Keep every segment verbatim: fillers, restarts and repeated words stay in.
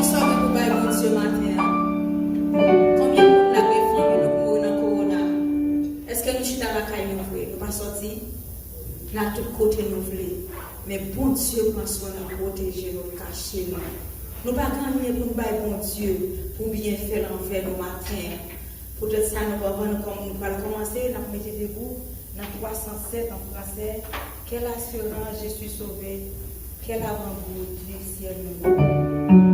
Kisa w gen pou bay Bondye maten an? Konbyen moun la gen fanmi nou k mouri nan kowona? Èske nou chita lakay nou vre? Nou pa sòti? N a tout kote nou vle. Men Bondye pran swen nou, pwoteje nou, kache nou. Nou pa gen anyen pou n bay Bondye pou byenfè l anvè nou maten an. Poutèt sa, nou, anvan nou kòm-, nou pral kòmanse, n ap mete debou nan twa san sèt an fransè, Quelle assurance, je suis sauvé, quel avant-goût du ciel me vaut.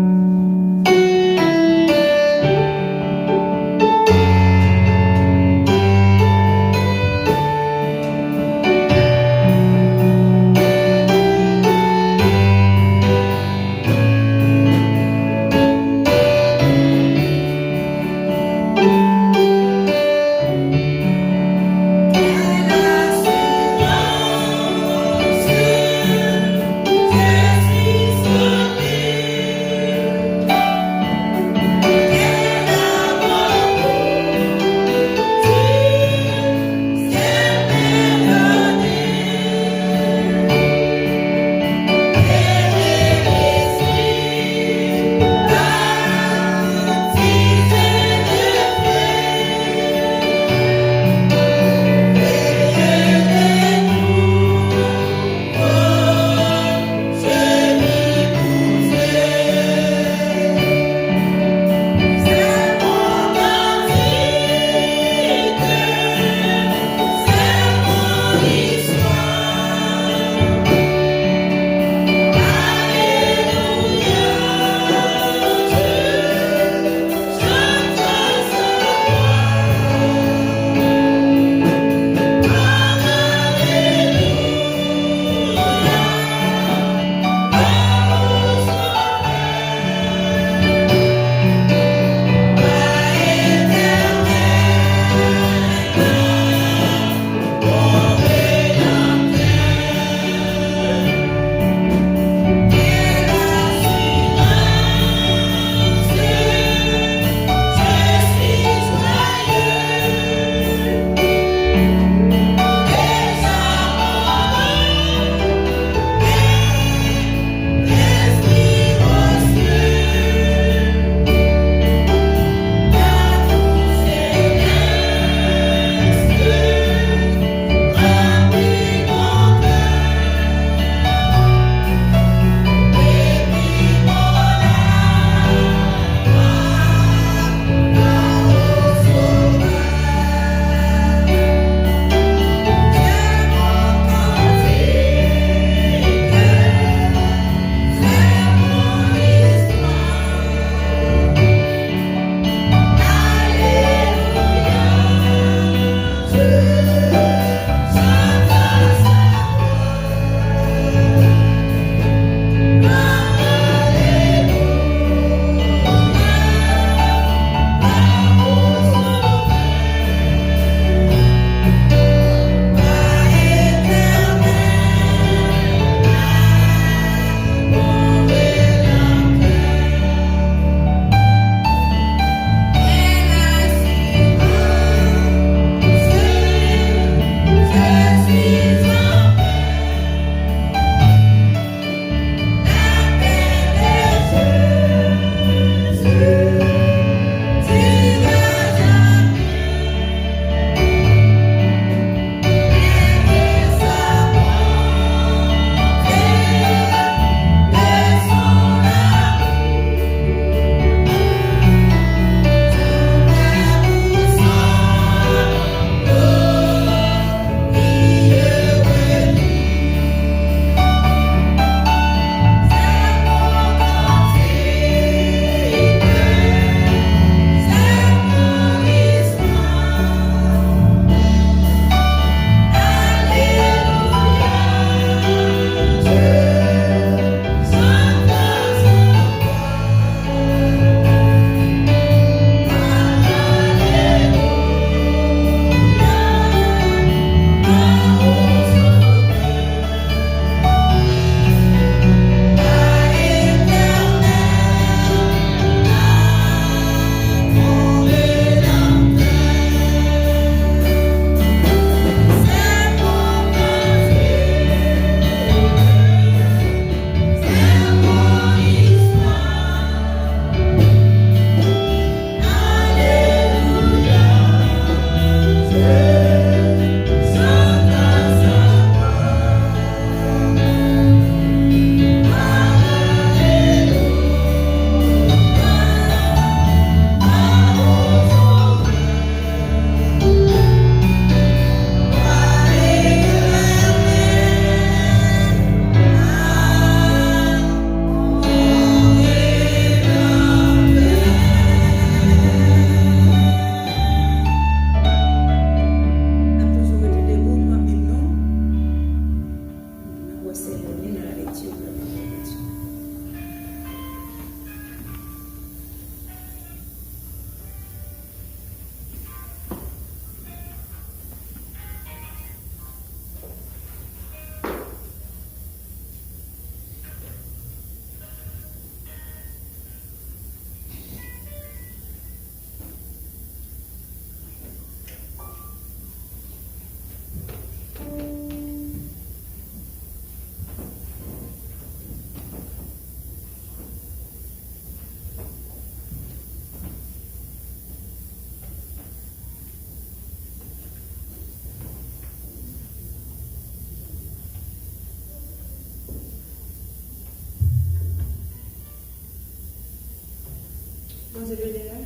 Bondye beni nou.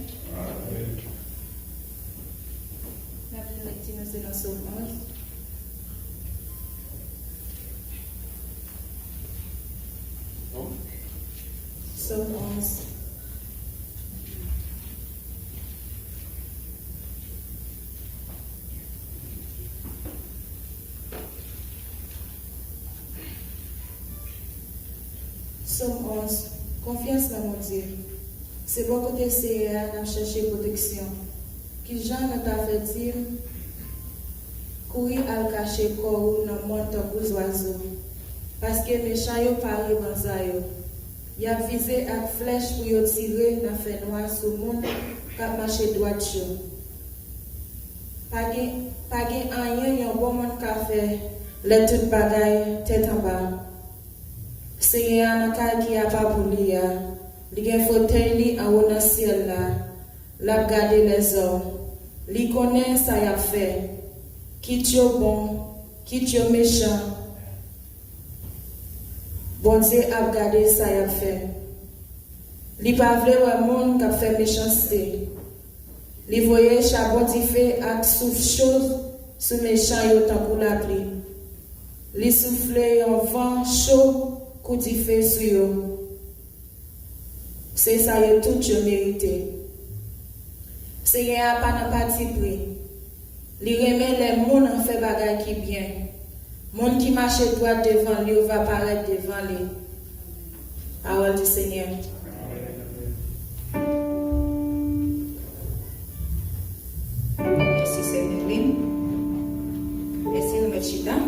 N ap li lekti nou se nan Sòm onz. Sòm onz. Sòm onz. Konfyans nan Bondye. Se bò kote Seyè a n ap chèche pwoteksyon. Ki jan nou ta fè di m, kouri al kache kò ou nan mòn tankou zwazo? Paske mechan yo pare banza yo. Y ap vize ak flèch pou yo tire nan fènwa sou moun k ap mache dwat yo. Pa gen, pa gen anyen yon bon moun ka fè lè tout bagay tèt anba. Senyè a nan kay ki apa pou li a, li gen fotèy li anwo nan syèl la, l ap gade lèzòm. Li konnen sa y ap fè, kit yo bon, kit yo mechan, Bondye ap gade sa y ap fè. Li pa vle wè moun k ap fè mechanste. Li voye chabon dife ak souf cho sou mechan yo tankou lapli. Li soufle yon van cho kou dife sou yo. Se sa yo tout yo merite. Senyè a pa nan patipri. Li renmen lè moun fè bagay ki byen. Moun ki mache dwat devan li yo va parèt devan li. Pawòl di Senyè. Mèsi, Sè Merlin. Mèsi, nou mèt chita.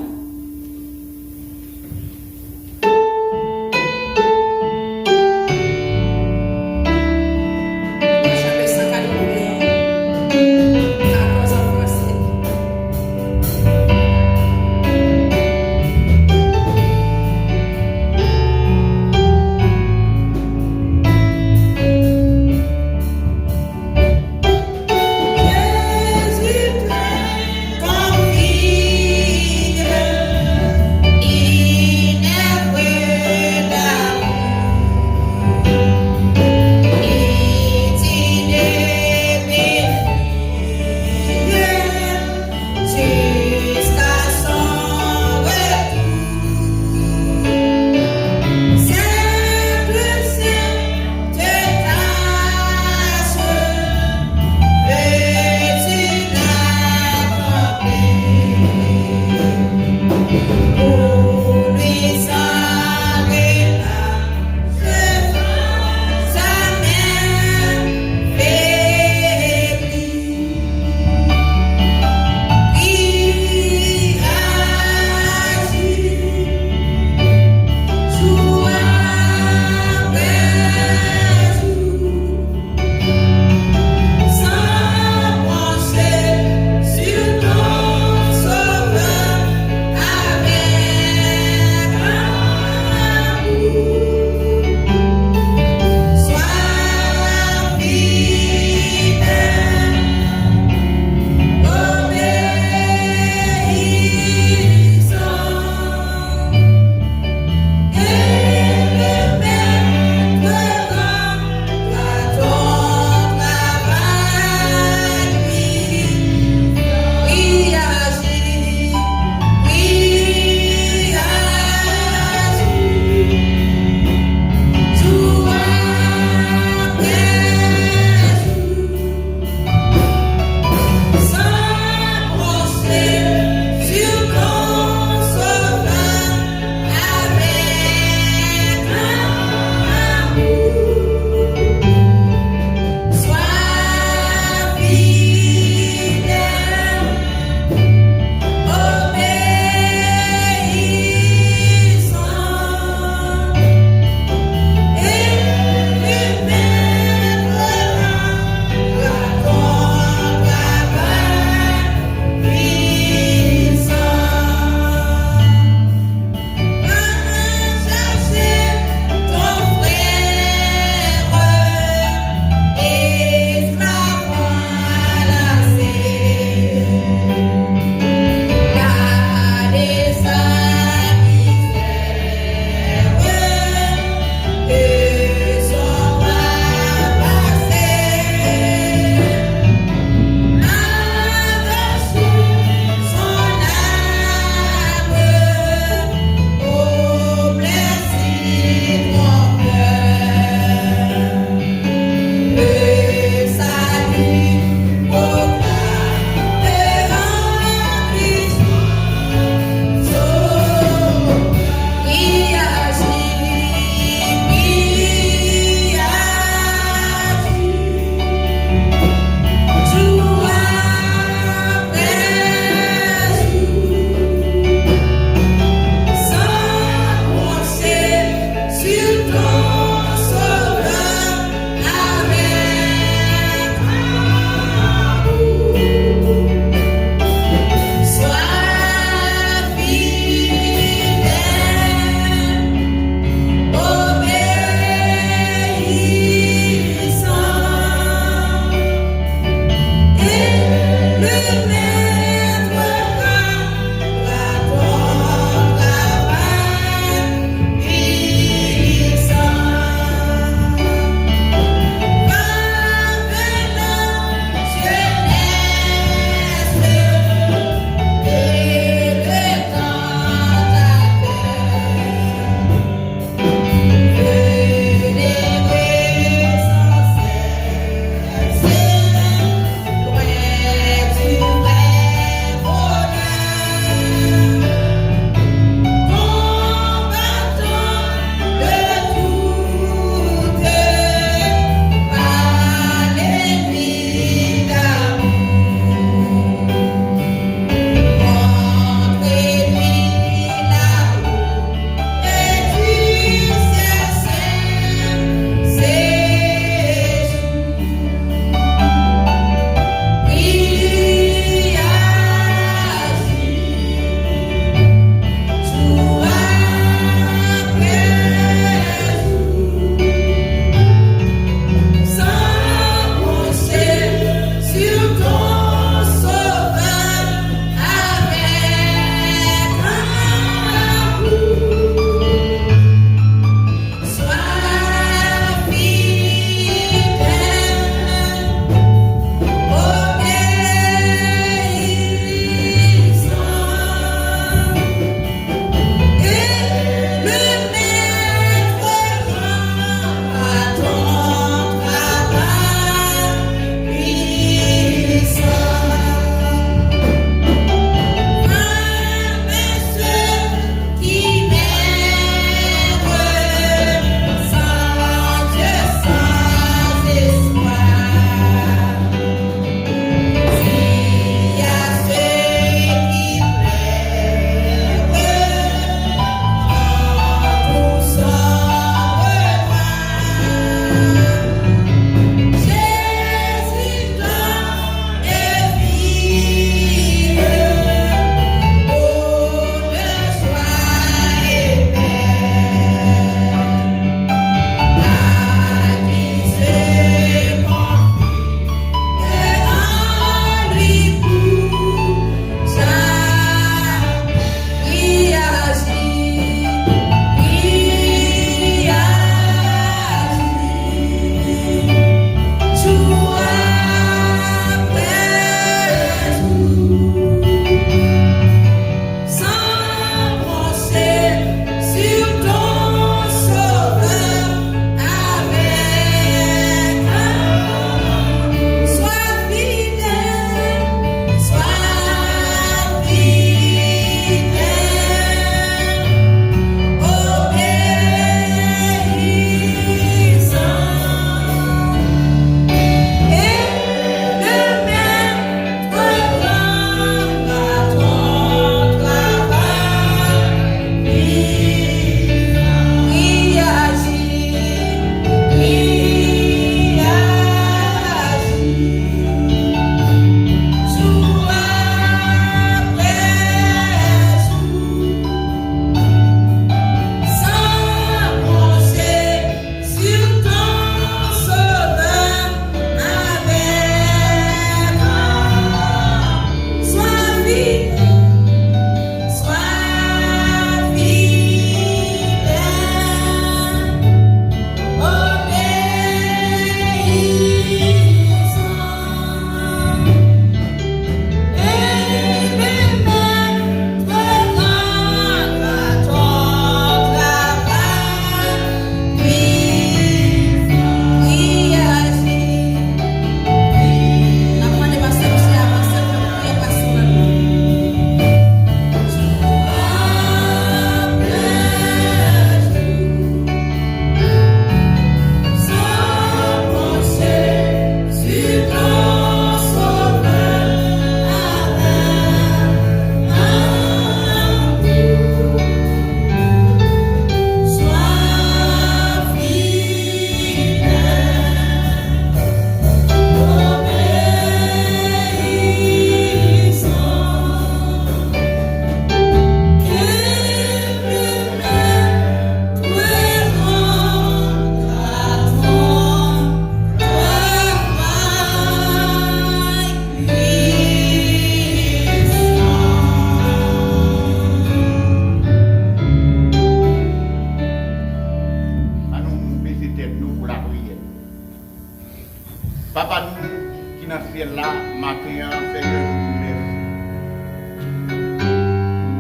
La, maten an, Senyè, nou di w mèsi.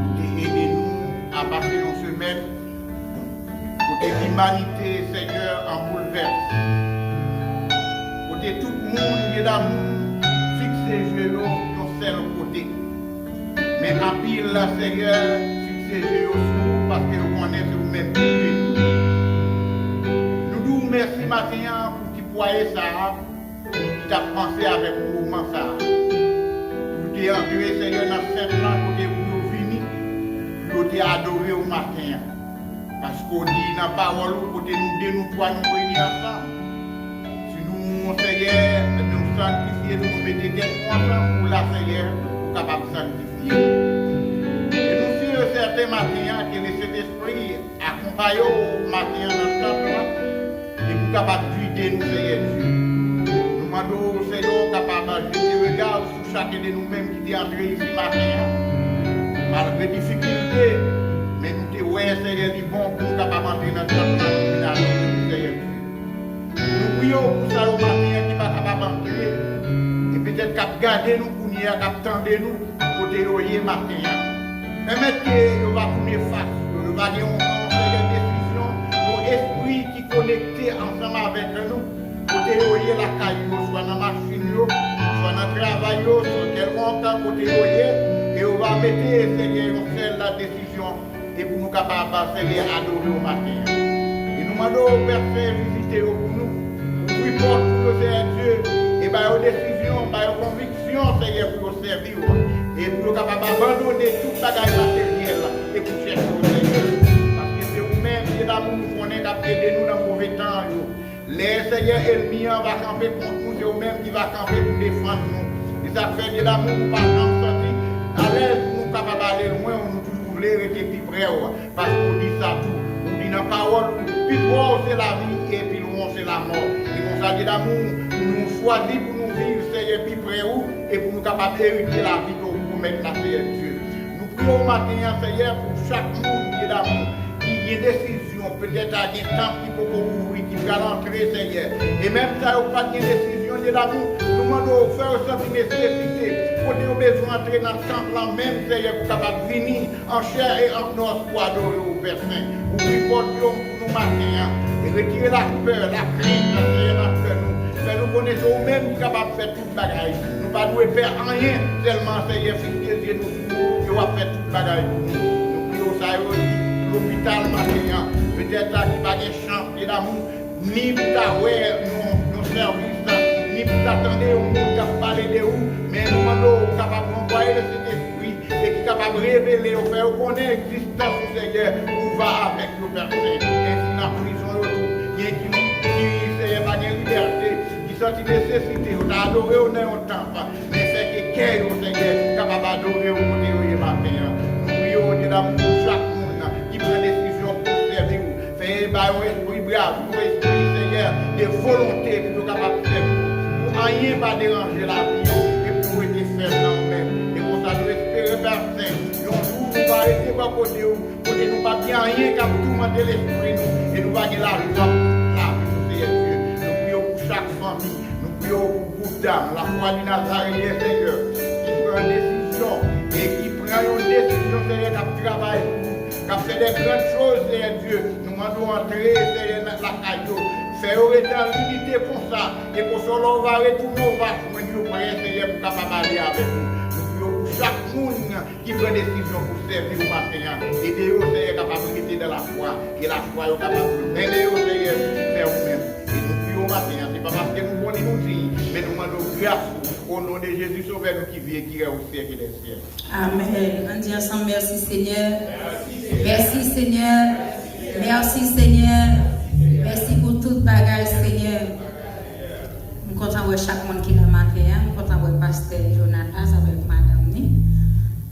Ou te ede nou a pase yon semèn kote limanite, Senyè, an boulvès. Kote tout moun, byen damou, fikse je yo yon sèl kote. Men anpil la, Senyè, fikse je yo sou ou, paske yo konnen se ou menm ki beni. Nou di w mèsi maten an pou ti pwaye sa a ki t ap panse avèk ou moman sa a. Pou yo te antre, Senyè, nan sent lan kote pou yo vini, pou yo te adore w maten an. Paske w di nan pawòl ou, kote nou de, nou twa, nou reyini ansanm, si nou, Senyè, nou sanktifye nou, nou mete tèt nou ansanm, ou la, Senyè, ou kapab sanktifye nou. E nou si e sèten maten an ke Lesentespri akonpaye w maten an nan tanp lan, e pou kapab gide nou, Senyè Dye. Nou mande w, Senyè, w kapab jete rega w sou chaken de nou menm ki te antre isi maten an. Malgre difikilte, men nou te wè, Senyè, li bon pou nou kapab antre nan tanp lan pou vin adore w, Senyè Dye. Nou priye w pou sa yo maten an ki pa kapab antre, e petèt k ap gade nou kounye a, k ap tande nou, kote yo ye maten an. Pèmèt ke yo va tounen fas yo, yo va gen yon, yon seri de desizyon, yon espri ki konekte ansanm avèk nou, kote yo ye lakay yo, swa nan machin yo, swa nan travay yo, swa kèlkonk kote yo ye, e yo va mete, Senyè, yon sèl la desizyon, e pou nou kapab, Senyè, adore w maten an. E nou mande w, Pè Sen, vizite yo pou nou, ouvri pòt pou yo, Senyè Dye, e ba yo desizyon, ba yo konviksyon, Senyè, pou yo sèvi w, e pou yo kapab abandone tout bagay materyèl e pou chèche w, Senyè. Paske se ou menm, Dye damou, nou konnen k ap ede nou nan move tan yo. Lè, Senyè, ènmi an va kanpe kont nou, se ou menm ki va kanpe pou defann nou. E sa k fè, Dye damou, nou pa janm santi alèz pou nou kapab ale lwen w, nou toujou vle rete pi pre w. Paske w di sa tou. Ou di nan pawòl ou, pi pre w se lavi e pi lwen w se lamò. E konsa, Dye damou, nou chwazi pou nou viv, Senyè, pi pre ou e pou nou kapab erite lavi ke w pwomèt la, Senyè Dye. Nou priye w maten an, Senyè, pou chak moun, Dye damou, ki gen desizyon, petèt a gen tanp ki poko ouvri, ki pral antre, Senyè. E menm sa yo k pa t gen desizyon, Dye damou, nou mande w fè yo santi nesesite, kote yo bezwen antre nan tanp lan menm, Senyè, pou kapab vini an chè e an os pou adore w, Pè Sen. Ouvri pòt yo pou nou maten an. E retire lapè, lakrent, Senyè, nan kè nou. Fè nou konnen se ou menm ki kapab fè tout bagay. Nou pa dwe pè anyen, sèlman, Senyè, fikse zye nou sou ou, e w ap fè tout bagay pou nou. Nou priye w sa yo ki lopital maten an. Petèt la ki pa gen chans, Dye damou, ni pou ta wè yon, yon sèvis, ni pou ta tande yon moun k ap pale de ou, men nou mande w kapab ranvwaye Lesentespri e ki kapab revele yo, fè yo konnen egzistans ou, Senyè, ou va avèk yo, Pè Sen. Ensi nan prizon yo tou, gen ki, ki, Senyè, pa gen libète, ki santi nesesite yo ta adore w nan yon tanp. Men fè ke kè yo, Senyè, kapab adore w kote yo ye maten an. Nou priye w, Dye damou, pou chak moun ki pran desizyon pou sèvi w. Fè ba yo espri bravou, espri, Senyè, de volonte pou yo kapab sèvi w. Pou anyen pa deranje lavi yo, e pou yo rete fèm nan ou menm. E konsa nou espere, Pè Sen, yon jou nou va rete bò kote w, kote nou p ap gen anyen k ap toumante lespri nou, e nou va gen lajwa pou tout lavi nou, Senyè Dye. Nou priye w pou chak fanmi, nou priye w pou gwoup dam, Lafwa di Nazareyen, Senyè, ki pran desizyon, e ki pran yon desizyon, Senyè, k ap travay pou ou, k ap fè de grann choz, Senyè Dye. Nou mande w antre, Senyè, nan lakay yo, fè yo rete an linite konsa, e konsa lè w va retounen, w va jwenn yo prè, Senyè, pou kapab ale avèk ou. Nou priye w pou chak moun ki pran desizyon pou sèvi w maten an. Ede yo, Senyè, kapab rete nan lafwa, ke lafwa yo kapab mennen yo, Senyè, vè ou menm. E nou priye w maten an, se pa paske nou bon ni nou diy, men nou mande w gras ou, o non de Jezi, Sovè nou ki viv e ki règne o syèk dè syèk. Amèn. Ann di ansanm, mèsi, Senyè. Mèsi, Senyè. Mèsi, Senyè. Mèsi pou tout bagay, Senyè. M kontan wè chak moun ki la maten an. M kontan wè pastè Jonatas avèk madanm ni.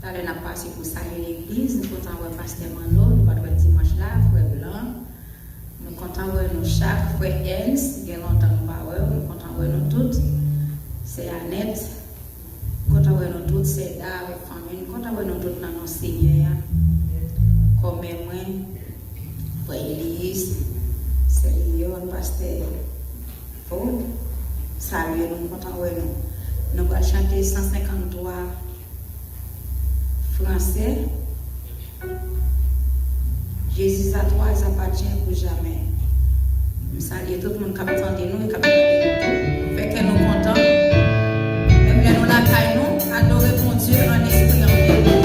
Talè n ap pase pou salye legliz. M kontan wè pastè Manno. Nou pa t wè l dimanch la, frè Blan. Nou kontan wè nou chak. Frè Ernst, gen lontan nou pa wè w. M kontan wè nou tout. Sè Anèt. M kontan wè nou tout. Sè Da avèk fanmi l. M kontan wè nou tout nan non Senyè a. Kòmè mwen, frè Elias, sè Liyòn, pastè Paul, salye nou, m kontan wè nou. Nou pral chante san senkanntwa fransè. Jésus à toi appartient pour jamais. M salye tout moun k ap tande nou e k ap tande nou tou. Fè kè nou kontan. Menm lè nou lakay nou, adore Bondye an espri, an verite.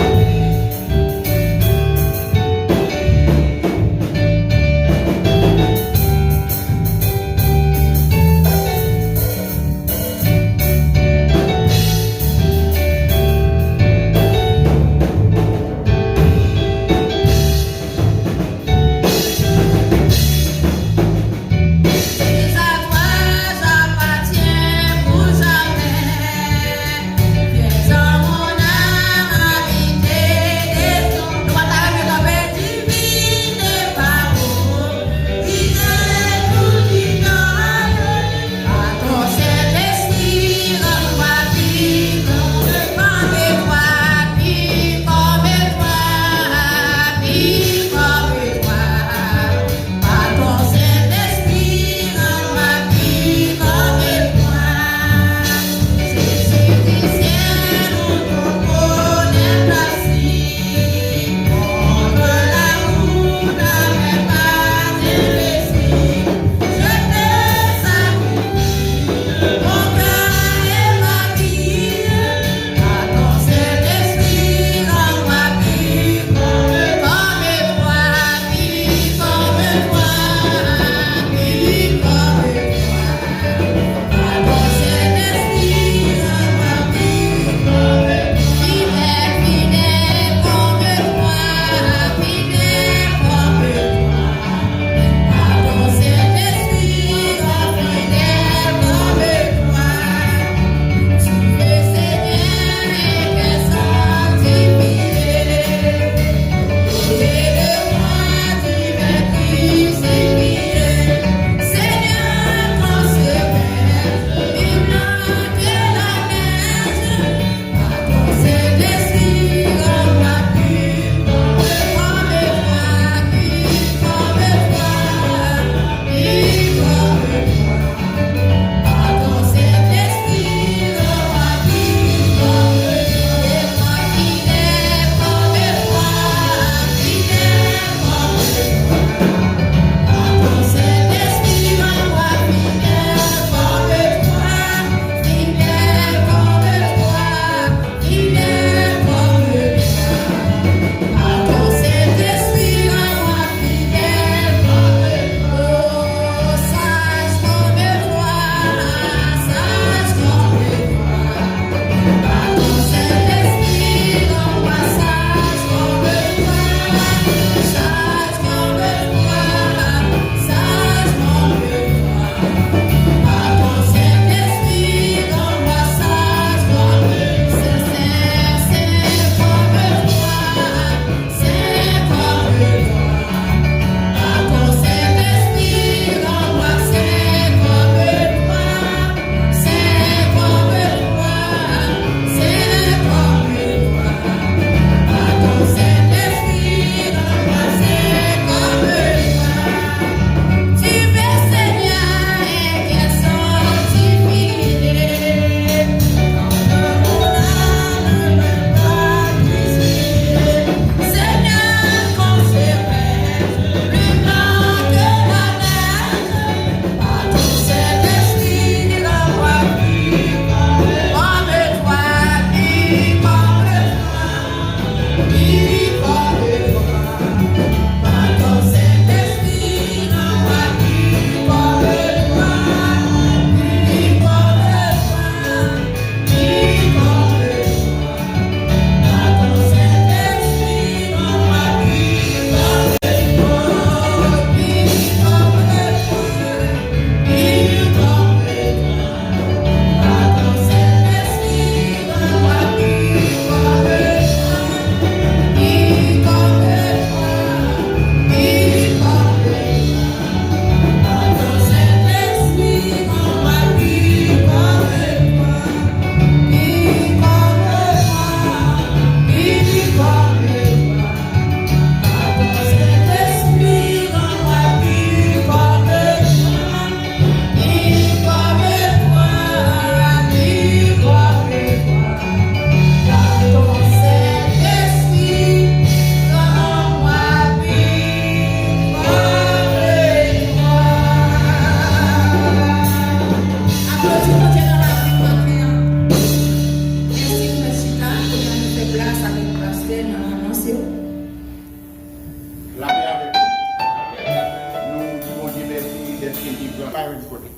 Kenbe pran pa yon kote.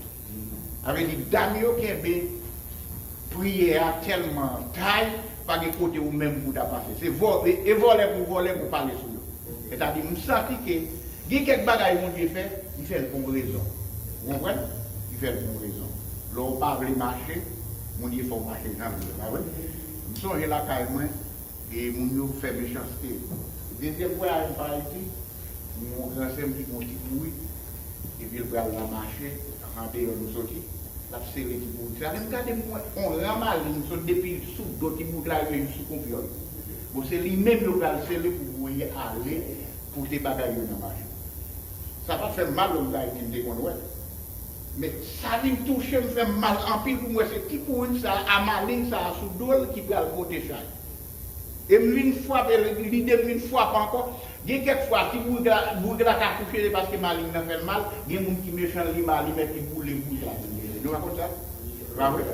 Sa vle di dam yo kenbe priyè a tèlman tay, pa gen kote ou menm pou ta pase. Se vò, e, e vòlè pou vòlè pou pale sou yo. Sètadi, m santi ke gen kèk bagay Bondye fè, li fè l pou yon rezon. Ou konprann? Li fè l pou yon rezon. Lè w pa vle mache, Bondye fè w mache jan l vle, pa vre? M sonje lakay mwen, e moun yo fè mechanste. Dezyèm vwayaj m pa Ayiti, yon gran sè m ki gen yon ti bourik, epi l pral nan mache, andeyò nou soti, l ap sele ti bourik sa. Lè m gade, m wè yon ran maleng sot depi sou do ti bourik la rive jis sou konpyòl. Bon, se li menm yo pral sele pou voye ale pote bagay yo nan mache. Sa pa t fè m mal, lè m t Ayiti, m te konn wè. Men sa vin touche m, fè m mal anpil pou m wè se ti bourik sa a, maleng sa a sou do l ki pral pote chay. E m vin frape, lide m vin frape ankò. Gen kèk fwa, si bourik la, bourik la ka touche, se paske maleng nan fè l mal. Gen moun ki mechan, li mal, li mèt li boule bourik la pou l. Nou pa konn sa? Pa vre?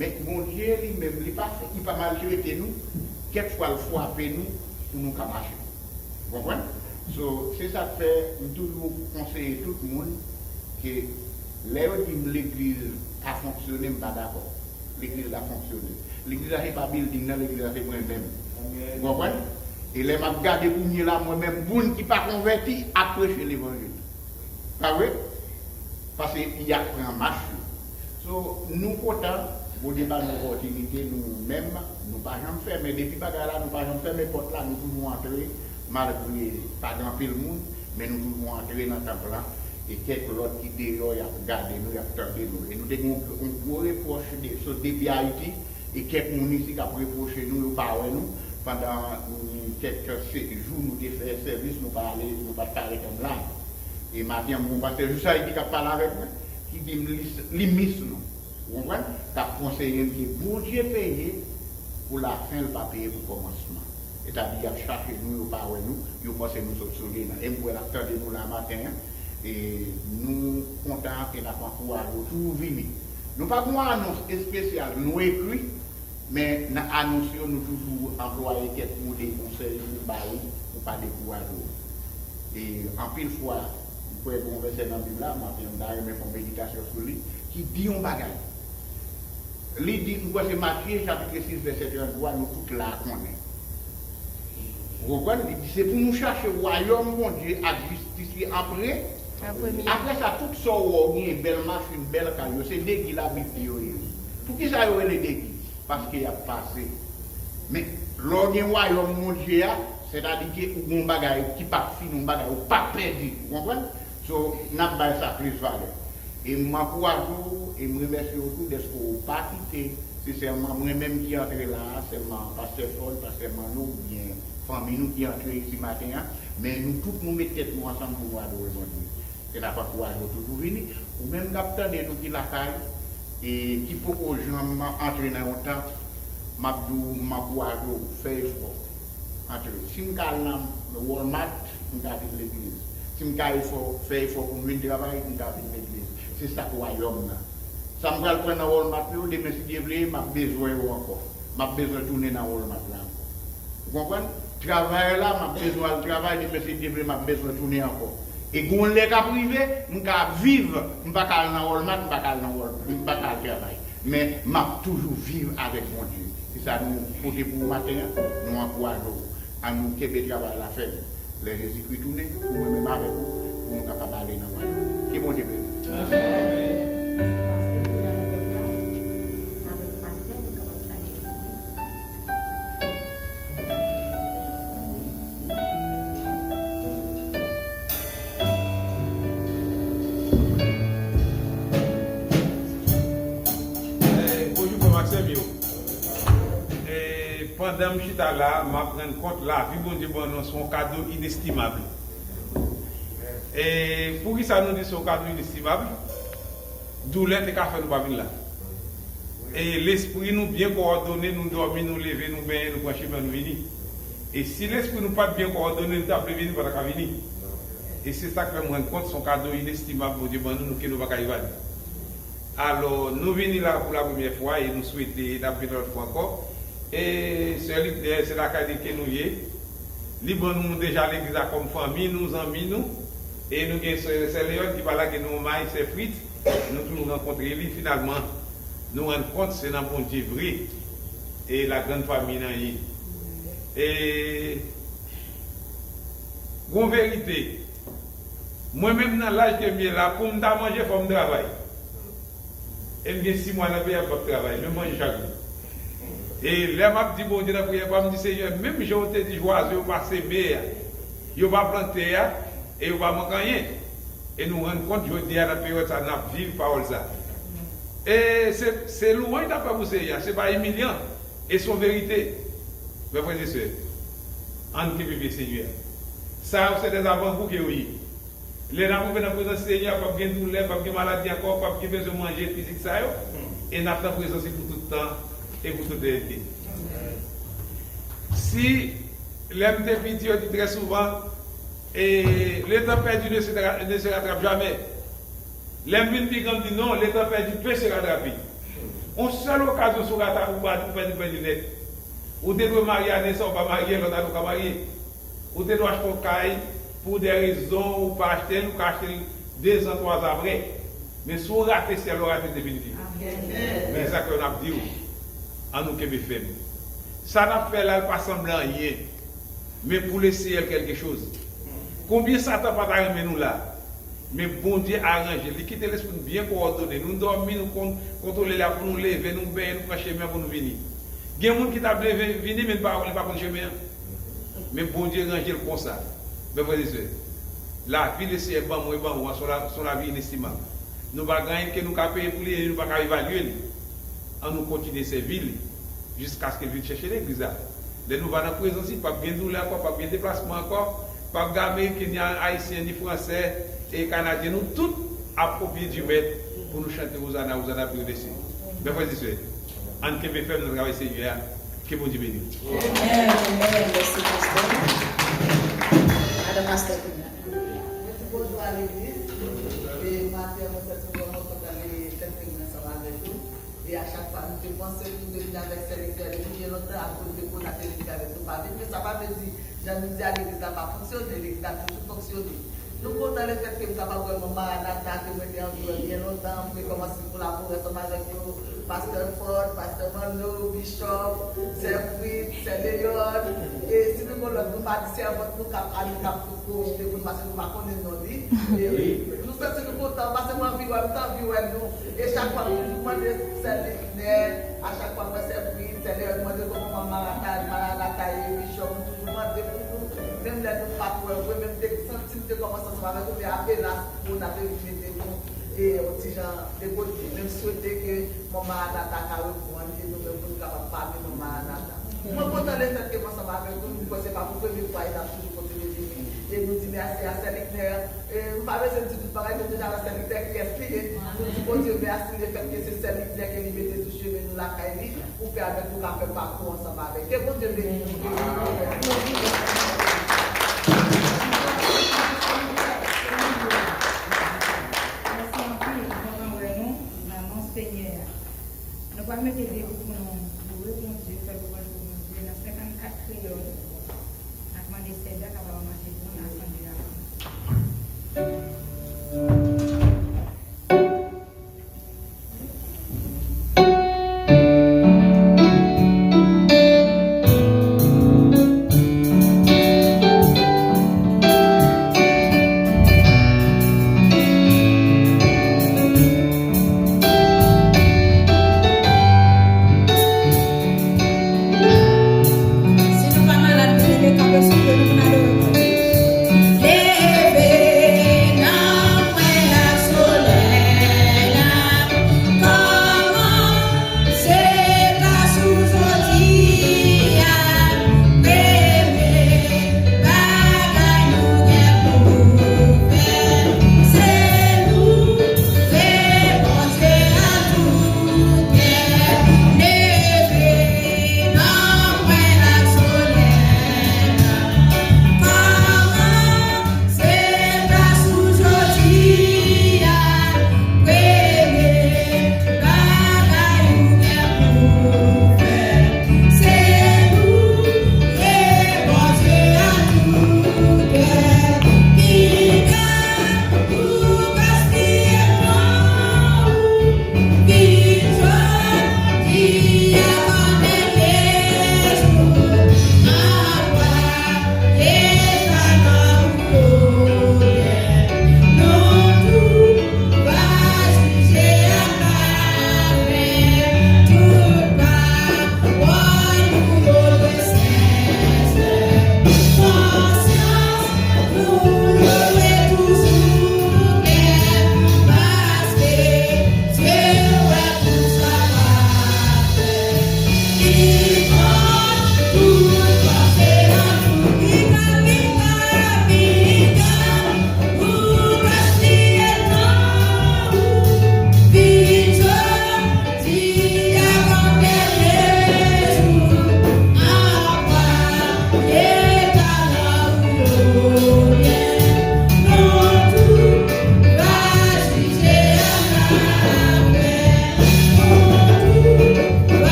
Men Bondye li menm, li pa fè, li pa maltrete nou. Kèk fwa, l frape nou pou nou ka mache. Ou konprann? So, se sa k fè m toujou konseye tout moun ke lè yo di m legliz pa fonksyone, m pa dakò. Legliz la fonksyone. Legliz la se pa bilding nan, legliz la se mwen menm. Ou konprann? E lè m ap gade kounye la, mwen menm, moun ki pa konvèti ap preche levanjil. Pa vre? Paske y ap pran mach yo. So, nou kontan, Bondye ba nou opòtinite, nou menm, nou pa janm fèmen. Depi bagay la, nou pa janm fèmen pòt la, nou toujou antre, malgre pa gen anpil moun, men nou toujou antre nan tanp lan. E kèk lòt ki deyò, y ap gade nou, y ap tande nou. E nou te gen yon, yon gwo repwòch de, sot depi Ayiti, e kèk moun isi k ap repwoche nou, yo pa wè nou, pandan, mm, kèk se-, jou nou te fè sèvis, nou pa ale, nou pa t ka ret anndan. E maten an, m gen yon pastè jis Ayiti k ap pale avèk mwen, ki di m li, li mis nou. Ou konprann? K ap konseye n ke Bondye peye pou lafen, l pa peye pou kòmansman. Sètadi, y ap chache nou, yo pa wè nou, yo panse nou sot sou liy nan. E m kwè n ap tande nou la maten an. E nou kontan e n ap ankouraje w toujou vini. Nou pa gen yon anons espesyal, nou ekri, men nan anons yo, nou toujou anplwaye kèk mo de konsèy pou ba ou, pou pa dekouraje w. E anpil fwa, m kwè gen yon vèsè nan Bib la, m ap, m ta renmen fè yon meditasyon sou li, ki di yon bagay. Li di, m kwè se Matye, chapit sis, vèsè tranntwa, nou tout la konnen. Ou konprann? Li di, se pou nou chache wayòm Bondye ak jistis li an pre-, An premye. Apre sa, tout sa w wè w genyen, bèl machin, bèl kay, yo se degi Labib di yo ye. Poukisa yo rele degi? Paske y ap pase. Men, lè w gen wayòm Bondye a, sètadi ke ou gen yon bagay ki p ap fini, yon bagay ou p ap pèdi. Ou konprann? So, n ap bay sa plis valè. E m ankouraje w, e m remèsye w tou dèske w pa kite, se sèlman mwen menm ki antre la a, sèlman pastè Fòl, pastè Manno, oubyen fanmi nou ki antre isi maten an, men nou tout nou met tèt nou ansanm pou nou adore Bondye. E n ap ankouraje w toujou vini. Ou menm k ap tande nou ki lakay, e ki poko janm antre nan yon tanp, m ap di w, m ankouraje w, fè efò. Antre. Si m ka al nan Walmart, m ka vin legliz. Si m ka efò, fè efò pou m vin travay, m ka vin legliz. Se sa k wayòm nan. Sa m pral pran nan Walmart yo, demen si Dye vle, m ap bezwen yo ankò. M ap bezwen tounen nan Walmart la ankò. Ou konprann? Travay la, m ap bezwen al travay, demen si Dye vle, m ap bezwen tounen ankò. E gon lè k ap rive, m ka viv, m pa ka al nan Walmart, m pa ka al nan Wal-, m pa ka al travay. Men m ap toujou viv avèk Bondye. Se sa nou pote pou ou maten an, nou ankouraje w. Ann nou kenbe travay la fèm. Lè Jezikri tounen, pou mwen menm avèk ou, pou nou kapab ale nan wayòm. Ke Bondye beni. Amèn. Eh, bonjou, frè m ak sè m yo. Eh, pandan m chita la, m ap rann kont lavi Bondye ban nou se yon kado inestimab. Eh, poukisa nou di se yon kado inestimab? Doulè te ka fè nou pa vin la. E lespri nou byen kowòdone, nou dòmi, nou leve, nou benyen, nou pran chimen, nou vini. E si lespri nou pa t byen kowòdone, nou ta vle vini, nou pa ta ka vini. E se sa k fè m rann kont se yon kado inestimab Bondye ban nou, nou ke nou pa ka evalye. Alò, nou vini la pou la premyè fwa e nou swete n ap vin lòt fwa ankò. E sè li, eh, se lakay li ke nou ye. Li ban nou deja legliz la kòm fanmi nou, zanmi nou. E nou gen sè, sè Leon ki pa lage nou omay, sè Fritz, nou toujou rankontre li, finalman, nou rann kont se nan Bondye vre, e la grande famille nan ye. E, gon verite, mwen menm nan laj ke m ye la, pou m ta manje, fò m travay. E m gen sis mwa nan peyi a, m p ap travay, men m manje chak jou. E lè m ap di Bondye nan priyè pa m, m di, Senyè, menm jan w te di jwazo yo pa seme a, yo pa plante a, e yo pa manke anyen. E nou rann kont jodi a nan peryòd sa n ap viv pawòl sa. E se, se lwanj n ap fè pou Senyè a, se pa imilyan, e se yon verite. Mè frè e sè, ann kenbe pye Senyè a. Sa yo se dèzavangou ke yo ye. Lè n ap rive nan prezans Senyè a, p ap gen doulè, p ap gen maladi ankò, p ap gen bezwen manje fizik sa yo, e n ap nan prezans li pou tout tan e pou tout etènite. Si, lè m te piti, yo di trè souvan, e, le temps perdu ne se tra-, ne se rattrape jamais. Lè m vin pi gran, m di non, le temps perdu peut se rattraper. Yon sèl okazyon si w rate, ou pa, ou pèdi, ou pèdi nèt. Ou te dwe marye ane sa, ou pa marye, lòt ane ou ka marye. Ou te dwe achte yon kay pou de rezon, ou pa achte l, ou ka achte l dezan, twazan apre. Men si w rate syèl la, w rate l definitif. Men sa k fè n ap di w, ann nou kenbe fèm. Sa n ap fè la, l pa sanble anyen. Men pou le Seyè, l quelque chose. Konbyen Satan pa ta renmen nou la? Men Bondye aranje l. Li kite lespri n byen kowòdone. Nou dòmi, nou kon-, kontwole la pou nou leve, nou benyen, nou pran chemen pou nou vini. Gen moun ki ta vle ve-, vini, men li pa, li pa konn chemen an. Men Bondye ranje l konsa. Men frè e sè, lavi Leseyè ban mwen, ban ou an, se yon la-, se yon lavi inestimab. Nou pa gen anyen ke nou ka peye pou li e nou pa ka evalye li. Ann nou kontinye sèvi li jiskaske l vin chèche legliz la. Lè nou va nan prezans li, p ap gen doulè ankò, p ap gen deplasman ankò, p ap gen Ameriken, ni Ayisyen, ni Fransè, e Kanadyen, nou tout ap kopye du Maître pou nou chante Ozana, Ozana, pli wo de sye. Men frè e sè, ann kenbe fèm nan travay Senyè a. Ke Bondye beni w. Amèn, amèn. Mèsi, pastè. Madan pastè kounye a. Mwen di bonjou a legliz. E maten an, mwen santi m vrèman kontan de fèt ke mwen ansanm avèk nou. E a chak fwa nou te panse pou nou te vin avèk sè Lektè depi byen lontan, akoz de koz n ap te vin avèk nou pa vin. Men sa pa vle di, jan nou di a, legliz la pa fonksyone, legliz la toujou fonksyone. Nou kontan lefètke m kapab wè manm Maranata ke mwen te anvi wè byen lontan. Mwen kòmanse kolabore ansanm avèk yo, pastè Ford, pastè Manno, Bishop, sè Fritz, sè Leon. E si nou gon lòt, nou pa di sèvant nou k ap, a nou k ap tou pwofite pou nou, paske nou pa konnen non li. E nou santi nou kontan, paske mwen anvi wè, m t anvi wè nou. E chak fwa m toujou mande sè Liknè, a chak fwa m wè sè Fritz, sè Leon, m mande kòman manm Maranata, Maranata ye, Bishop, m toujou mande pou nou. Menm lè nou pa t wè vre, men m te santi m te kòmanse ansanm avèk nou, men apenas, moun ap vin mete nou, e, yon ti jan de kote. Men m swete ke manm Maranata ka reprann, e nou menm pou nou kapab pami manm Maranata. Mwen kontan lefètke m ansanm avèk nou, m kwè se pa pou premye fwa, e n ap toujou kontinye vini. E nou di mèsi a sè Liknè. E m pa bezwen di tout bagay, nou deja wè sè Liknè kiyès li ye. Nou di Bondye mèsi lefètke se sè Liknè ke li mete sou chemen nou lakay li, pou pèmèt nou ka fè pakou ansanm avè l. Ke Bondye beni nou. Mèsi anpil, kontan wè nou nan non Senyè a. Nou pral mete debout pou nou loure Bondye, fè lwanj pou Bondye nan senkannkat kreyòl. N ap mande sè Dan kapab mache pou nou nan asanble a.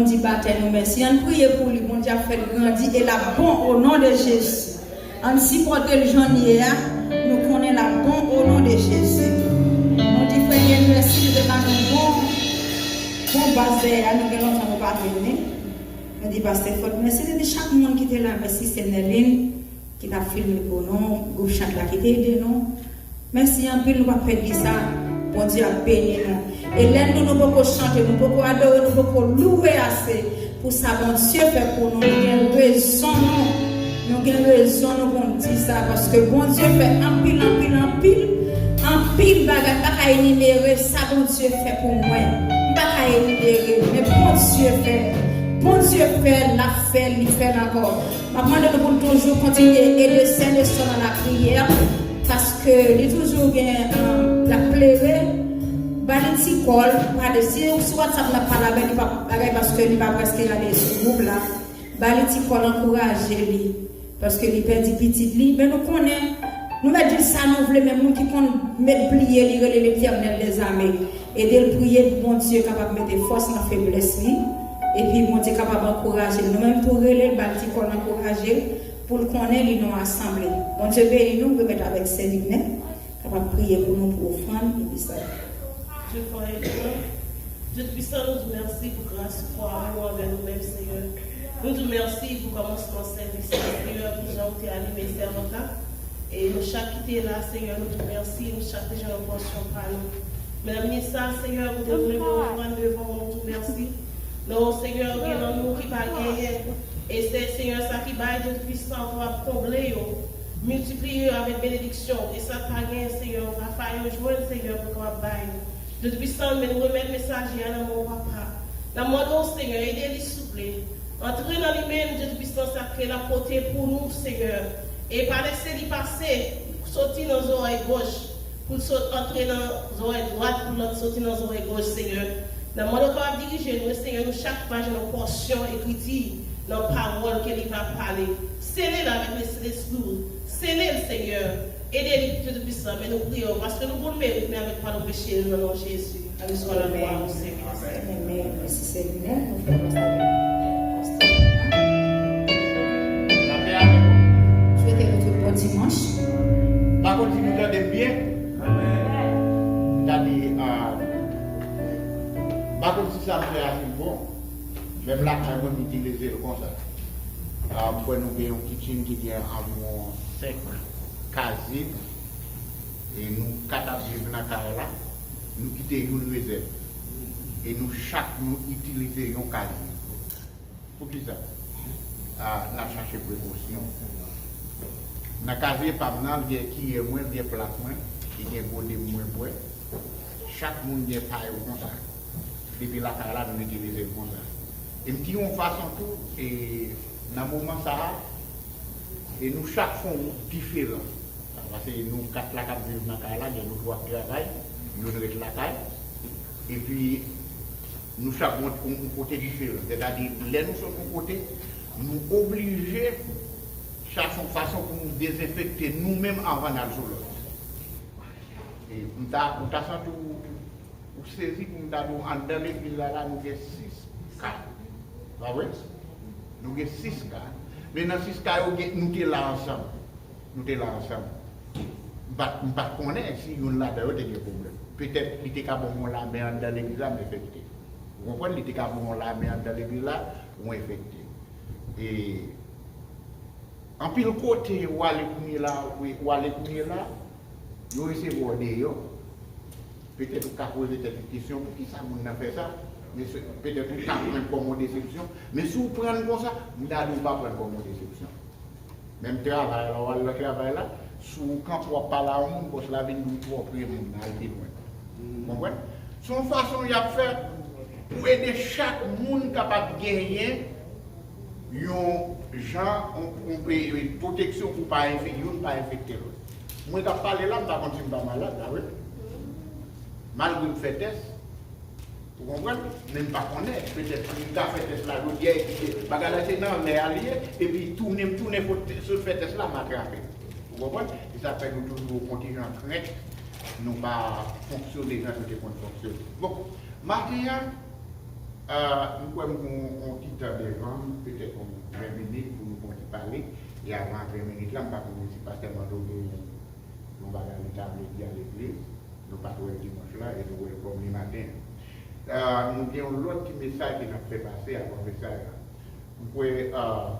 Di batèy nou mèsi. Ann priye pou li. Bondye ap fè l grandi e l ap bon o non de Jezi. Ann sipòte l jan l ye a. Nou konnen l ap bon o non de Jezi. Nou di frè Nèl mèsi, li te ba nou bon, bon baz dèyè a. Nou gen lontan nou pa vini. Nou di pastè Fòt mèsi. Nou di chak moun ki te la mèsi, sè Nèlin ki t ap filme pou nou, gwoup chant la ki te ede nou. Mèsi anpil, nou p ap pèdi sa. Bondye ap beni nou. E lè nou, nou poko chante, nou poko adore, nou poko louwe ase pou sa Bondye fè pou nou. Nou gen rezon nou. Nou gen rezon nou pou n di sa, paske Bondye fè anpil, anpil, anpil, anpil bagay. M pa ka enimere sa Bondye fè pou mwen. M pa ka enimere, men Bondye fè. Bondye fè, l ap fè, li fè l ankò. M ap mande nou pou n toujou kontinye ede sè Nestor nan lapriyè, paske li toujou gen, um, l ap plere. Ba li ti kòl, pale. Si se sou WhatsApp n ap pale avè li, pa bagay, paske li pa prèske ale sou gwoup la. Ba li ti kòl, ankouraje li, paske li pèdi pitit li. Men nou konnen, nou mèt di l sa nou vle, men moun ki konn mèt bliye li, rele Letènèl dèzame. Ede l priye pou Bondye kapab mete fòs nan feblès li, epi Bondye kapab ankouraje l. Nou menm tou rele l, ba l ti kòl, ankouraje l, pou l konnen li nan asanble. Bondye beni nou, m remèt avèk sè Lignen, kapab priye pou nou pou ofrann, epi sa. Dye fò e gran, Dye Toupisan, nou di w mèsi pou gras ou, pou amou ou anvè nou menm, Senyè. Nou di w mèsi pou kòmansman sèvis la, Senyè, pou jan ou te anime sèvant la. E nou chak ki te la, Senyè, nou di w mèsi, nou chak te jwenn yon pòsyon pa nou. Menm minis sa, Senyè, kote nou leve ofrann devan ou, nou di w mèsi. Non, Senyè, gen nan nou ki pa genyen. E se Senyè sa ki bay, Dye Toupisan, pou ap konble yo, miltipliye yo avèk benediksyon. E sa k pa genyen, Senyè, ou pa fè yo jwenn, Senyè, pou kapab bay. Dye Toupisan, men nou remèt mesaje a nan men w, Papa. N ap mande w, Senyè, ede li, souple. Antre nan li menm, Dye Toupisan, sa ke l ap pote pou nou, Senyè. E pa lese li pase, soti nan zòrèy gòch, pou l sot antre nan zòrèy dwat, pou l soti nan zòrèy gòch, Senyè. N ap mande w kapab dirije nou, e Senyè, nou chak pa jwenn yon pòsyon ekriti nan pawòl ke li va pale. Sele l avèk Lespri w. Sele l, Senyè. Ede li, Dye Toupisan, men nou priye w, paske nou konn merit, men avèk padon peche nou, nan non Jezi. Resevwa laglwa ou, Senyè. Amèn. Mèsi, Senyè. Nou fè pastè. Lapè avèk ou. Swete nou tout bon dimanch. M pa konn si nou tande m byen. Amèn. Gade, ah, m pa konn si sa m fè a fin bon. Menm lakay mwen, m itilize l konsa. Ah, m kwè nou gen yon kitchen ki gen anviwon senk kazye. E nou kat ap viv nan kay la, nou kite youn rezèv. E nou chak nou itilize yon kazye. Poukisa? Ah, n ap chache prekosyon. Nan kazye pa m nan, gen kiyè mwen, gen plat mwen, ki gen gode mwen bwè. Chak moun gen pa yo konsa. Depi lakay la, nou itilize l konsa. E m di yon fason tou, e nan moman sa a, e nou chak fè yon wout diferan. Paske nou kat la k ap viv nan kay la, gen nou twa k travay, youn ret lakay. Epi, nou chak yon, yon, yon kote diferan. Sètadi, lè nou sot yon kote, nou oblije chache yon fason pou nou dezenfekte nou menm anvan n al sou lòt. E m ta, ou ta santi w, ou sezi pou m ta di w, anndan legliz la, la, nou gen sis kay. Pa vre? Nou gen sis kay. Men nan sis kay yo, gen, nou te la ansanm. Nou te la ansanm. M pa t, m pa t konnen si youn ladan yo te gen pwoblèm. Petèt, li te ka ban m yon lamen anndan legliz la, m enfekte. Ou konprann? Li te ka ban m yon lamen anndan legliz la, ou enfekte. E anpil kote, ou ale kounye la, ou, ou ale kounye la, yo resevwa w deyò. Petèt ou ka poze tèt ou kesyon, poukisa moun nan fè sa? Men se, petèt ou ka pran l kòm yon desepsyon. Men si w pran l konsa, m ta di w pa pran l kòm yon desepsyon. Menm travay la, w al nan travay la, si w kanpe w ap pale a yon moun, bòs la vin di w twò pre moun nan, al pi lwen. Ou konprann? Se yon fason y ap fè pou ede chak moun kapab genyen yon jan, yon, yon, e, e, pwoteksyon pou pa enfek-, youn pa enfekte lòt. Mwen k ap pale la, m pa konn si m pa malad, pa vre? Malgre m fè tès, ou konprann? Men m pa konnen, petèt m ta fè tès la jodi a, epi se, bagay la se nan lè a li ye, epi tounen, m tounen sot fè tès la, m atrape. Ou konprann? Se sa k fè nou toujou yon kontijan krent, nou pa fonksyone jan nou te konn fonksyone. Bon, maten an, Ah, m kwè m gen yon ti tan devan m, petèt yon ven minit pou nou fè yon ti pale. E avan ven minit la, m pa konnen si pastè Mando gen yon bagay li ta vle di a legliz. Nou pa t wè l dimanch la, e nou wè l kòm li maten an. Ah, nou gen yon lòt ti mesaj ke n ap fè pase avan mesaj la. M kwè, ah,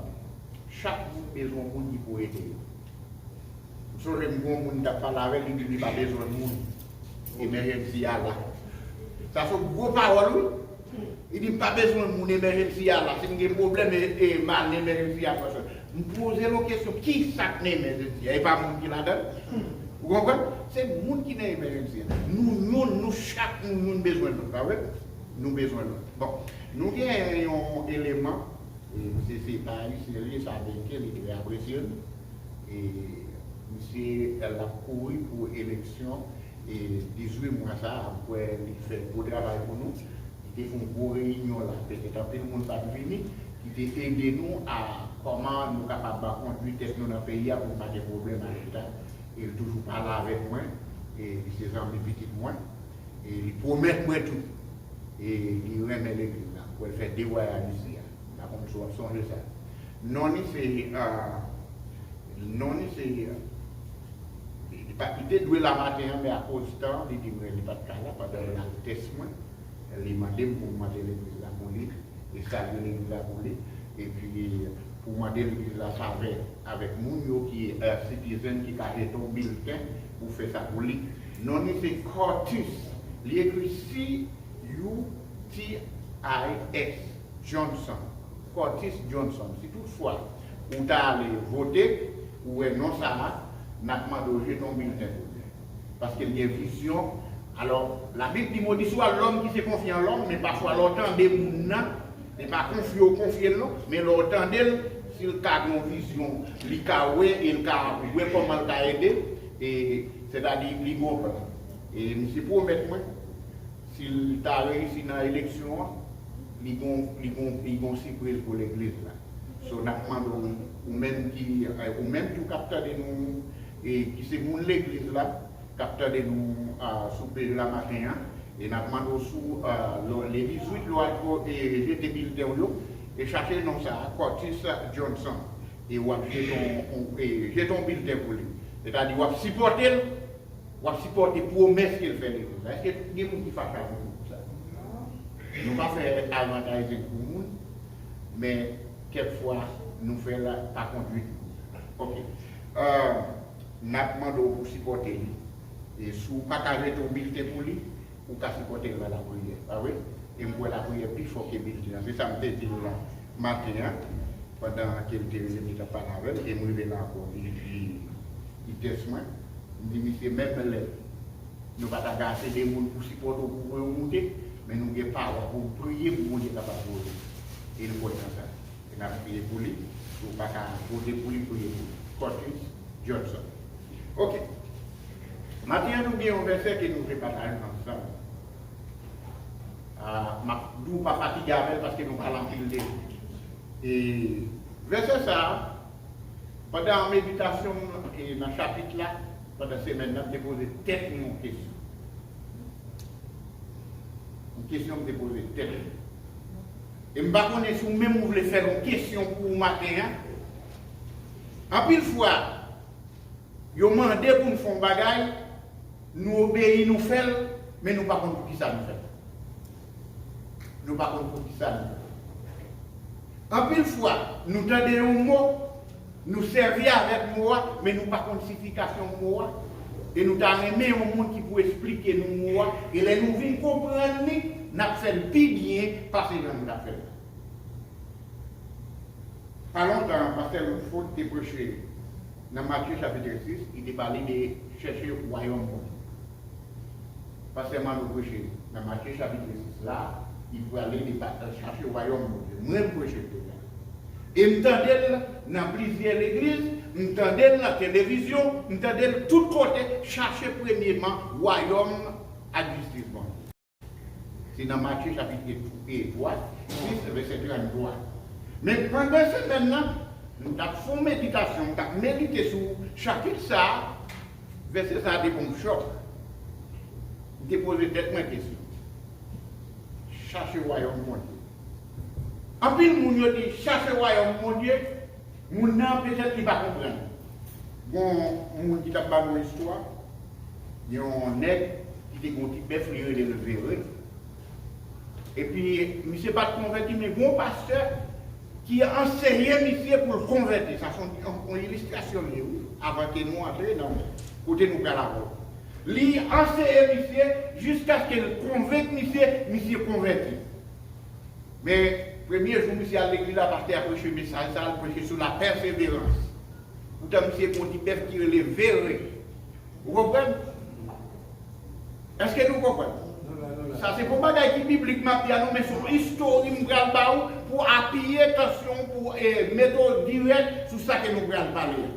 chak moun bezwen yon moun ki pou ede yo. M sonje m gen yon moun m t ap pale avè l, li di li pa bezwen moun. Emergency a la. Sa se yon gwo pawòl, wi. Li di m pa bezwen moun, emergency a la. Si m gen pwoblèm, e, e m al nan emergency a. M poze l yon kesyon, ki sa k nan emergency a? E pa moun ki ladan l? Ou konprann? Se moun ki nan emergency a. Nou youn, nou chak, nou youn bezwen lòt, pa vre? Nou bezwen lòt. Bon, nou gen yon eleman, e misye se pa ayisyen li ye, se ameriken, li trè apresye l. E misye, l ap kouri pou eleksyon, e dizuit mwa sa a, m kwè li fè gwo travay pou nou. Li te fè yon gwo reyinyon la, petèt anpil moun pa t vini, ki te ede nou a kòman nou kapab kondui tèt nou nan peyi a pou n pa gen pwoblèm ak Leta. E l toujou pale avèk mwen, e li se zanmi pitit mwen, e li pwomèt mwen tou. E li renmen legliz la. M kwè l fè de vwayaj isi a. M pa konn si w ap sonje sa. Non li se, ah, non li se, ah, li, li pa, li te dwe la maten an, men akoz tan, li di mwen li pa t ka la pandan l al tès mwen. Li mande m pou m mande legliz la pou li, e salye legliz la pou li, epi pou mande legliz la favè avèk moun yo ki, eh, citizen ki ka jete yon bilten pou fè sa pou li. Non li se Curtis. Li ekri C U T I S Johnson. Curtis Johnson. Si toutfwa ou ta ale vote, ou wè non sa a, n ap mande w jete yon bilten pou li. Paske l gen vizyon. Alò, Labib di, modi swa lòm ki se konfye an lòm, men pafwa lè w tande moun nan, se pa konfye w konfye l non, men lè w tande l, si l ka gen yon vizyon, li ka wè e l ka wè kòman l ka ede, e sètadi li gen yon plan. E misye pwomèt mwen, si l ta reyisi nan eleksyon an, li gon, li gon, li gon sipriz pou legliz la. So, n ap mande w, ou menm ki, eh, ou menm tou k ap tande nou, e ki se moun legliz la, k ap tande nou, ah, sou pej la maten an, e n ap mande w sou, ah, lè, le dizuit, lè w al ko-, e jete bilten w yo, e chache non sa a, Curtis Johnson, e w ap jete yon, yon, e jete yon bilten pou li. Sètadi, w ap sipòte l, w ap sipòte pwomès ke l fè legliz la. Èske gen moun ki fache avè nou pou sa? Nou pa fè advertising pou moun, men kèk fwa nou fè l pa kondui moun. Ok. Euh, n ap mande w pou sipòte li. E si w pa ka jete yon bilten pou li, ou ka sipòte l nan lapriyè, pa vre? E m kwè lapriyè pi fò ke bilten an. Se sa m te di l la maten an, pandan ke l te rive, m te ap pale avè l, e m rive la ankò, li, li, li tès mwen. M di misye, menm lè nou pa ta gen ase de moun pou sipòte w pou voye w moute, men nou gen pawa pou n priye pou Bondye kapab voye w. E l kwè nan sa. E n ap priye pou li. Si w pa ka vote pou li, priye pou li. Curtis Johnson. Ok. Maten an, nou gen yon vèsè ke nou vle pataje ansanm. Ah, m ap di w pa fatige avè l paske nou pale anpil de li. E vèsè sa a, pandan meditasyon m, e nan chapit la, pandan semèn nan, m te poze tèt mwen yon kesyon. Yon kesyon m te poze tèt mwen. E m pa konnen si w menm ou vle fè l yon kesyon pou ou maten an. Anpil fwa, yo mande pou n fè yon bagay, nou obeyi, nou fè l, men nou pa konn poukisa nou fè l. Nou pa konn poukisa nou fè l. Anpil fwa, nou tande yon mo, nou sèvi avèk mo a, men nou pa konn siyifikasyon mo a. E nou ta renmen yon moun ki pou esplike nou mo a. E lè nou vin konprann li, n ap fè l pi byen pase jan nou ta fè l. Pa lontan, pastè Ludford te preche nan Matye chapit sis, li te pale de chèche wayòm Bondye. Pastè Malo preche nan Matye chapit sis la, li pale de pa-, chache wayòm Bondye. Mwen, m preche l deja. E m tande l nan plizyè legliz, m tande l nan televizyon, m tande l tout kote, chache premyeman wayòm ak jistis Bondye. Se nan Matye chapit twa, sis, vèsè tranntwa. Men pandan semèn nan, m t ap fè yon meditasyon, m t ap medite sou chapit sa a, vèsè sa a te ban m chòk. M te poze tèt mwen kesyon. Chache wayòm Bondye. Anpil moun yo di, chache wayòm Bondye, moun nan petèt li pa konprann. Gon moun ki t ap ba nou istwa, yon nèg ki te gen yon ti bèf, li rele l Vere. Epi, misye pa t konvèti, men gon pastè ki anseye misye pou l konvèti. Sa se yon, yon, yon ilistrasyon li ye, wi, avan ke nou antre nan kote nou pral avè w. Li anseye misye jiskaske l konvenk misye, misye konvèti. Men, premye jou misye al legliz la, pastè a preche mesaj sa, l preche sou la pèseverans. Poutan misye gen yon ti bèf ki rele Vere. Ou konprann? Èske nou konprann? Sa se pa yon bagay ki biblik m ap di a non, men se yon istori m pral ba ou pou apiye tansyon, pou, eh, mete w dirèk sou sa ke nou pral pale a.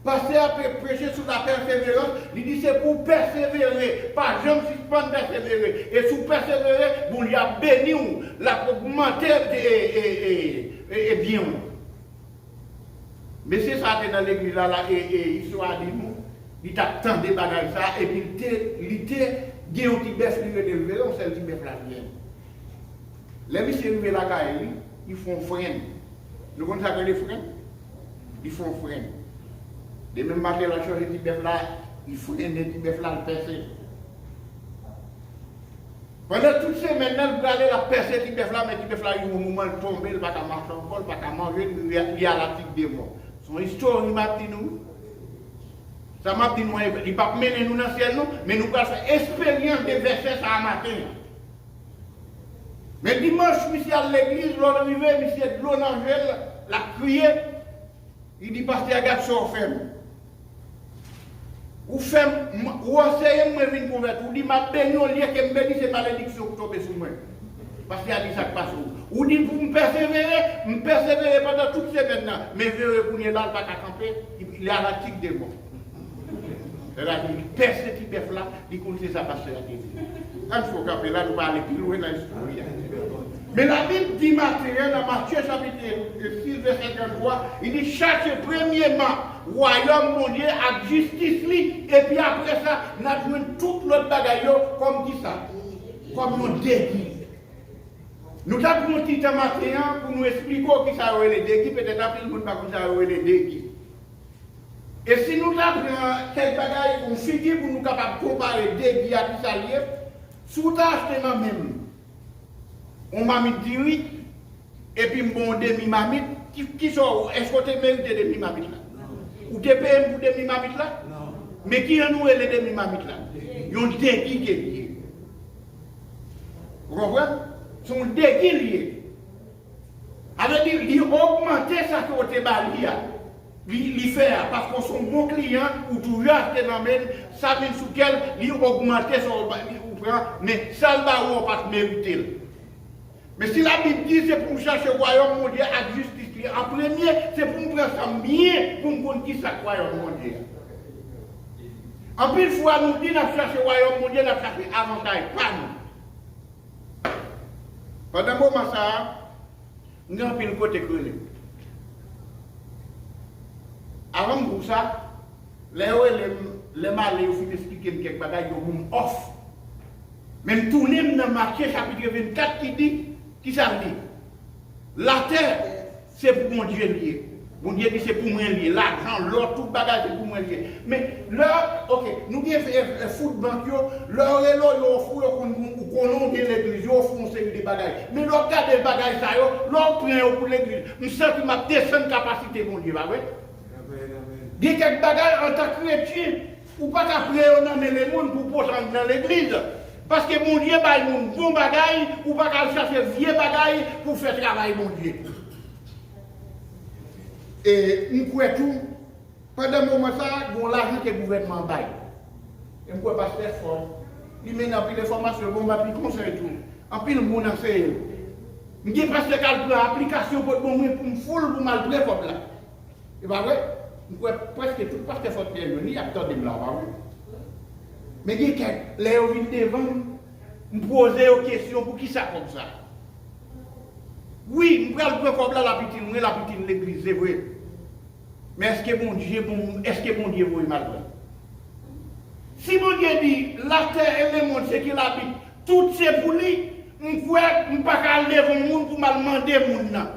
Pastè a pe-, preche sou la pèseverans, li di se pou w pèsevere, pa janm sispann pèsevere. E si w pèsevere, Bondye ap beni w, l ap ogmante, e, e, e, e, e byen w. Mesye sa a te nan legliz la, la, e, e istwa a di nou, li t ap tande bagay sa a, epi li te, li te gen yon ti bèf, li rele l Vere, yon sèl ti bèf la l gen. Lè misye rive lakay li, li fè yon frenn. Nou konn sa k rele frenn? Li fè yon frenn. Demen maten, l al chanje ti bèf la, li frennen ti bèf la, l pèse. Pandan tout semèn nan, l prale, l ap pèse ti bèf la, men ti bèf la, yon moman, l tonbe, l pa ka mache ankò, l pa ka manje, li, li alatik de mò. Se yon istwa m ap di nou. Sa m ap di nou an, li p ap mennen nou nan syèl, non, men nou pral fè esperyans de vèsè sa a maten an. Men dimanch, misye al legliz, lè l rive, misye dlo nan je l, l ap kriye. Li di pastè a, gad sa w fè m. Ou fè m, ou anseye m, mwen vin konvèti. Ou di m ap beni w, olye ke m beni, se malediksyon k tonbe sou mwen. Pastè a di sa k pase w. Ou di pou m pèsevere, m pèsevere pandan tout semèn nan. Men Vere kounye la, l pa ka kanpe, li, li alatik de mò. Sètadi, li pèse ti bèf la, li konn se sa pastè a te di. Ann fè w kanpe la, nou pa ale pi lwen nan istwa a. Men Labib di maten an, nan Matye chapit sis, vèsè tranntwa, li di, chache premyeman wayòm Bondye ak jistis li, epi apre sa, n ap jwenn tout lòt bagay yo kòm kisa? Kòm yon degi. Nou t ap pran yon ti tan maten an pou nou esplike w kisa yo rele degi, petèt anpil moun pa konn sa yo rele degi. E si nou ta pran kèk bagay, yon figi pou nou kapab konpare degi a kisa l ye, si w ta achte nan men m yon mamit diri, epi m ba w yon demi mamit, ki, kisa w, èske w te merite demi mamit la? Ou te peye m pou demi mamit la? Men ki jan nou rele demi mamit la? Yon degi ke l ye. Ou konprann? Se yon degi l ye. Sa vle di, li ogmante sa ke w te ba li a. Li, li fè a, paske w se yon bon kliyan, ou toujou achte nan men l, sa vin sou kè l, li ogmante sa w ba li, ou pran, men sa l ba ou an, w pa t merite l. Men si Labib di se pou m chache wayòm Bondye ak jistis li an premye, se pou m pran sa m byen pou m konn kisa k wayòm Bondye a. Anpil fwa, nou di n ap chache wayòm Bondye, n ap chache avantaj pa nou. Pandan moman sa a, m gen anpil kote k rele m. Avan m di w sa, lè yo rele m, lè m ale, yo fin esplike m kèk bagay, yo ban m òf. Men m tounen m nan Matye chapit vennkat ki di, kisa l di? Latè, se pou Bondye l ye. Bondye di se pou mwen l ye. Lajan, lò, tout bagay se pou mwen l ye. Men lè, oke, nou gen, e, e, food bank yo, lè yo rele w, yo ofri w, yo konn, ou konnen w gen legliz, yo ofri w yon seri de bagay. Men lè w ap gade bagay sa yo, lè w pran yo pou legliz, m santi m ap desann kapasite Bondye, pa vre? Gen kèk bagay, antan kretyen, ou pa ka pran yo nan men lemonn pou w pote nan legliz. Paske Bondye bay moun bon bagay, ou pa ka al chache vye bagay pou fè travay Bondye. E m kwè tou, pandan moman sa a, gen yon lajan ke gouvènman an bay. E m kwè pastè fò. Li mennen anpil enfòmasyon, bon, m ap li konsèy tou. Anpil moun anseye l. M gen pastè k al pran aplikasyon pot ban mwen pou m fou l pou m al pran kòb la. E pa vre? M kwè prèske tout pastè Fòtpyè yo ni ap tande m la, pa vre? Men gen kèk, lè yo vin devan m, m poze yo kesyon, poukisa kòb sa? Wi, m pral pran kòb la, l ap itil mwen, l ap itil legliz, se vre. Men èske Bondye bon, èske Bondye voye m al pran? Si Bondye di, latè e lemonn se ki l abit, tout se pou li, M kwè m pa ka al devan moun pou m al mande moun nan.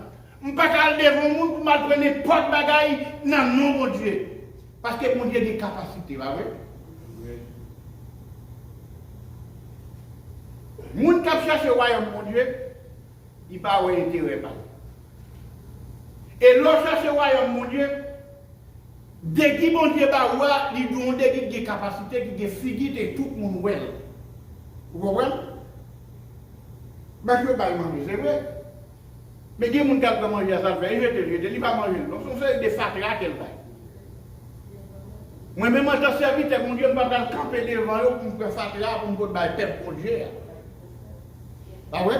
M pa ka al devan moun pou m al pran nenpòt bagay nan non Bondye. Paske Bondye gen kapasite, pa vre? Moun k ap chache wayòm Bondye, li pa wè enterè pa l. E lè w chache wayòm Bondye, degi Bondye ba ou a, li gen yon degi ki gen kapasite, ki gen figi, te tout moun wè l. Ou konprann? Bèf yo bay manje, se vre. Men gen moun k al pran manje a, sa l fè, li jete l, jete l, li pa manje l non. Se yon seri de fatra ke l bay. Mwen menm, antan sèvitè Bondye, m pa pral kanpe devan yo pou m pran fatra a pou m pot bay pèp Bondye a. Pa vre?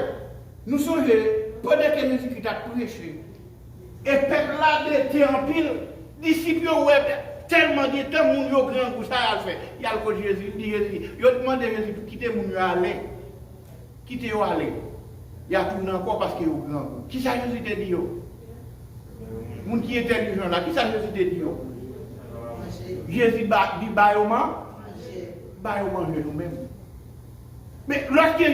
Nou sonje, pandan ke Jezikri t ap preche, e pèp la bete anpil, disip yo wè tèlman gen tan moun yo grangou, sa y al fè? Y al kot Jezi, di Jezi, yo mande Jezi pou kite moun yo ale. Kite yo ale. Y a tounen ankò paske yo grangou. Kisa Jezi te di yo? Moun ki entèlijan la, kisa Jezi te di yo? Jezi ba, di ba yo man, ba yo manje nou menm. Men lòske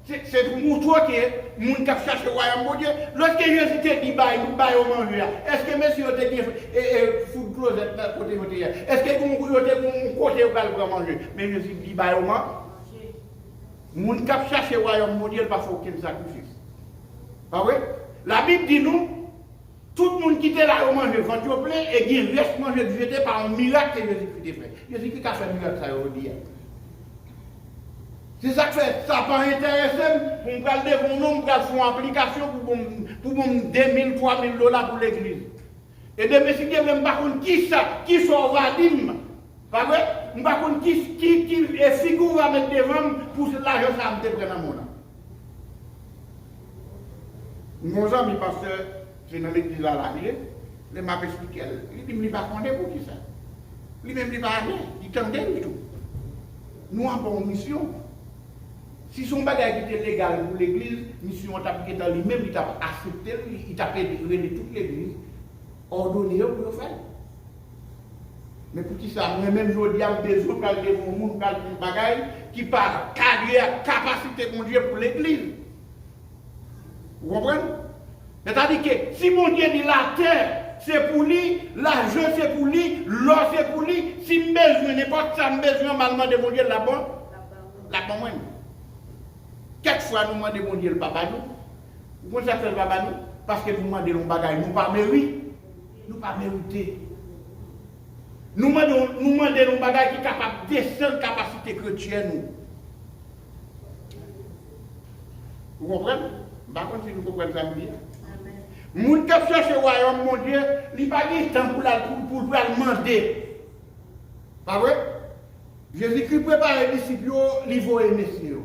se, se pou montre ke moun k ap chache wayòm Bondye, lòske Jezi te di ba yo, ba yo manje a, èske mesye yo te gen, e, e, food closet nan kote yo te ye? Èske gen, yo te gen yon kote yo pral pran manje? Men Jezi di ba yo man, Moun k ap chache wayòm Bondye, l pa fè okenn sakrifis. Pa vre? Labib di nou, tout moun ki te la yo manje, vant yo plen, e gen rès manje ki jete pa yon mirak ke Jezikri te fè. Jezikri ka fè mirak sa yo jodi a. Se sa k fè, sa pa enterese m pou m pral devan yon nonm, m pral fè yon aplikasyon pou bon, pou bon de mil, twa mil dola pou legliz. E demen, si Dye vle, m pa konn kisa, kisa w va di m. Pa vre? M pa konn ki, ki, ki, e, figi w va met devan m pou lajan sa a m te pran nan men w lan. M gen yon zanmi pastè, se nan legliz la, la li ye. Lè m ap esplike l, li di m li pa konnen poukisa. Li menm li pa ale, li tande l tou. Nou anba yon misyon. Si se yon bagay ki te legal pou legliz, misyon an t ap gentan li menm, li t ap aksepte l, li, li t ap ede, rele tout legliz, òdone yo pou yo fè l. Men poukisa mwen menm jodi a m bezwen pral devan yon moun, pral di yon bagay ki pa kadre ak kapasite Bondye pou legliz? Ou konprann? Sètadi ke si Bondye di latè se pou li, lajan se pou li, lò se pou li, si m bezwen nenpòt sa m bezwen, m al mande Bondye, l ap ban, l ap ban mwen. Kèk fwa nou mande Bondye, l pa ba nou. Ou konn sa k fè l pa ba nou? Paske nou mande l yon bagay nou pa meri-, nou pa merite. Nou mande, nou mande l yon bagay ki kapab desann kapasite kretyèn nou. Ou konprann? M pa konn si nou konprann sa m di a. Moun k ap chache wayòm Bondye, li pa gen tan pou l al, pou, pou l pral mande. Pa vre? Jezikri prepare disip yo, li voye mesye yo.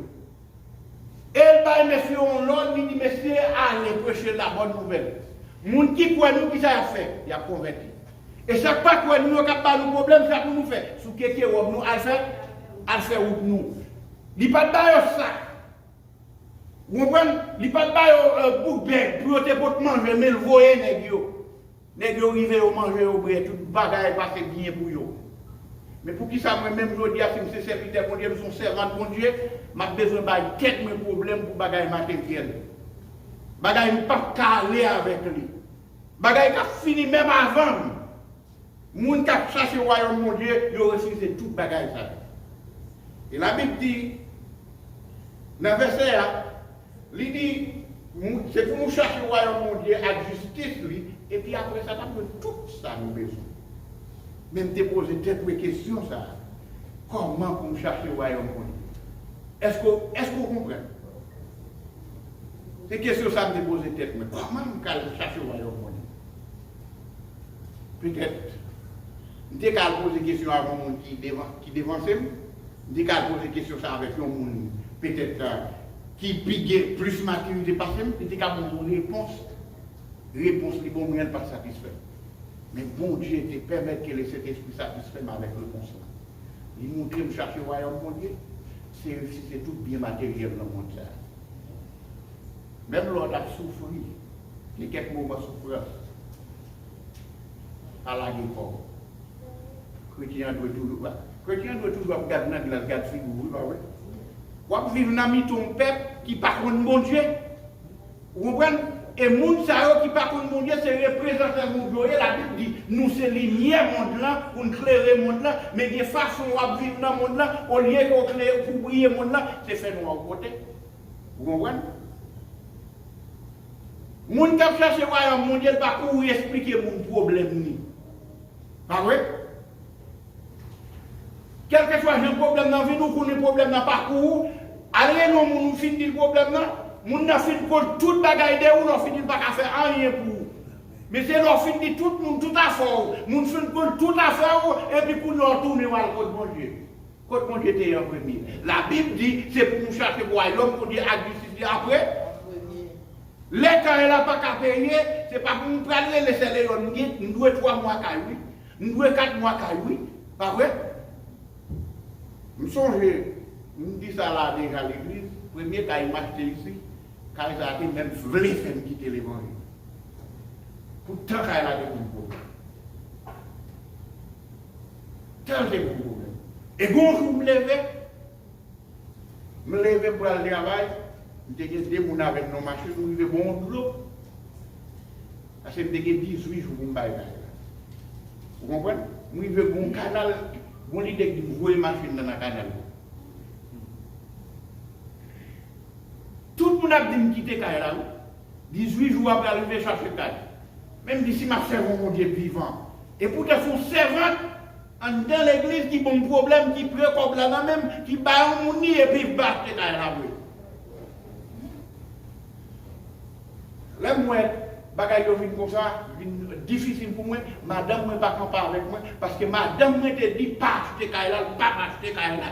E l bay mesye yo yon lòd, li di, mesye, ale preche la bòn nouvèl. Moun ki kwè nou, kisa y ap fè? Y ap konvèti. E sa k pa kwè nou yo k ap ba nou pwoblèm, sa pou nou fè? Sou keke wòb nou, al fè, al fè wout nou. Li pa t ba yo sak. Ou konprann? Li pa t ba yo, e, book bag pou yo te pot manje, men l voye nèg yo. Nèg yo rive, yo manje, yo bwè, tout bagay pase byen pou yo. Men poukisa mwen menm jodi a, si m se sèvitè Bondye, m se yon sèvant Bondye, m ap bezwen bay tèt mwen pwoblèm pou bagay materyèl? Bagay m p ap ka ale avèk li. Bagay k ap fini menm avan m. Moun k ap chache wayòm Bondye, yo refize tout bagay sa yo. E Labib di, nan vèsè a, li di, nou, se pou nou chache wayòm Bondye ak jistis li, epi apre sa, n ap jwenn tout sa nou bezwen. Men m te poze tèt mwen kesyon sa a, kòman pou m chache wayòm Bondye? Èske, èske w konprann? Se kesyon sa a m te poze tèt mwen. Kòman m ka al chache wayòm Bondye? Petèt, m te ka al poze kesyon avèk yon moun ki devan, ki devanse m. M te ka al poze kesyon sa avèk yon moun, petèt, ki pi gen, plis matirite pase m. Li te ka ban m yon repons. Repons li ban mwen an pa t satisfè m. Men Bondye te pèmèt ke Lesentespri satisfè m avèk repons lan. Li montre m chache wayòm Bondye, se refize tout byen materyèl nan mond sa a. Menm lè w t ap soufri, gen kèk moman soufrans, pa lage kò w. Kretyen an dwe toujou, kretyen an dwe toujou ap gad nan glas, gad figi w, wi, pa vre? W ap viv nan mitan yon pèp ki pa konn Bondye. Ou konprann? E moun sa yo ki pa konn Bondye, se reprezantan nou yo ye. Labib di, nou se limyè mond lan, pou n klere mond lan, men gen fason w ap viv nan mond lan, olye ke w klere pou w briye mond lan, se fè nwa w pote. Ou konprann? Moun k ap chache wayòm Bondye, l pa kouri esplike moun pwoblèm li. Pa vre? Kèlkeswa jan pwoblèm nan vin, ou konnen pwoblèm nan pa pou ou, al rele yon moun, ou fin di l pwoblèm nan, moun nan fin konn tout bagay de ou, lè w fini l pa ka fè anyen pou ou. Men se lè w fin di tout moun tout afè w, moun fin konn tout afè w, epi kounye a w tounen w al kot Bondye. Kot Bondye te ye an premye? Labib di, se pou nou chache wayòm Bondye ak jistis li apre. Lè kay la pa ka peye, se pa pou m pral rele sè Leyòn, m gen, m dwe twa mwa kay wi. M dwe kat mwa kay wi. Pa vre? M sonje, m di sa la deja legliz, premye kay m achte isi, kay sa a te menm vle fè m kite levanjil. Poutan kay la te pou m pwoblèm. Tan l te pou m pwoblèm. E gon jou m leve, m leve m pral travay, m te gen de moun avè m nan machin, m rive bò yon dlo. Paske m te gen dizuit jou pou m bay kay la. Ou konprann? M rive bò yon kanal, gon lide ki di m voye machin nan nan kanal la. Tout moun ap di m kite kay la wi. Dizuit jou apre al rive chache kay. Men m di si m ap sèvi yon Bondye vivan. E poutan se yon sèvant anndan legliz ki ban m pwoblèm, ki pran kòb la nan men m, ki ba yon moun li epi m pa achte kay la vre. Lè m wè bagay yo vin konsa, vin difisil pou mwen, madanm mwen pa kanpe avèk mwen, paske madanm mwen te di pa achte kay la, l p ap achte kay la.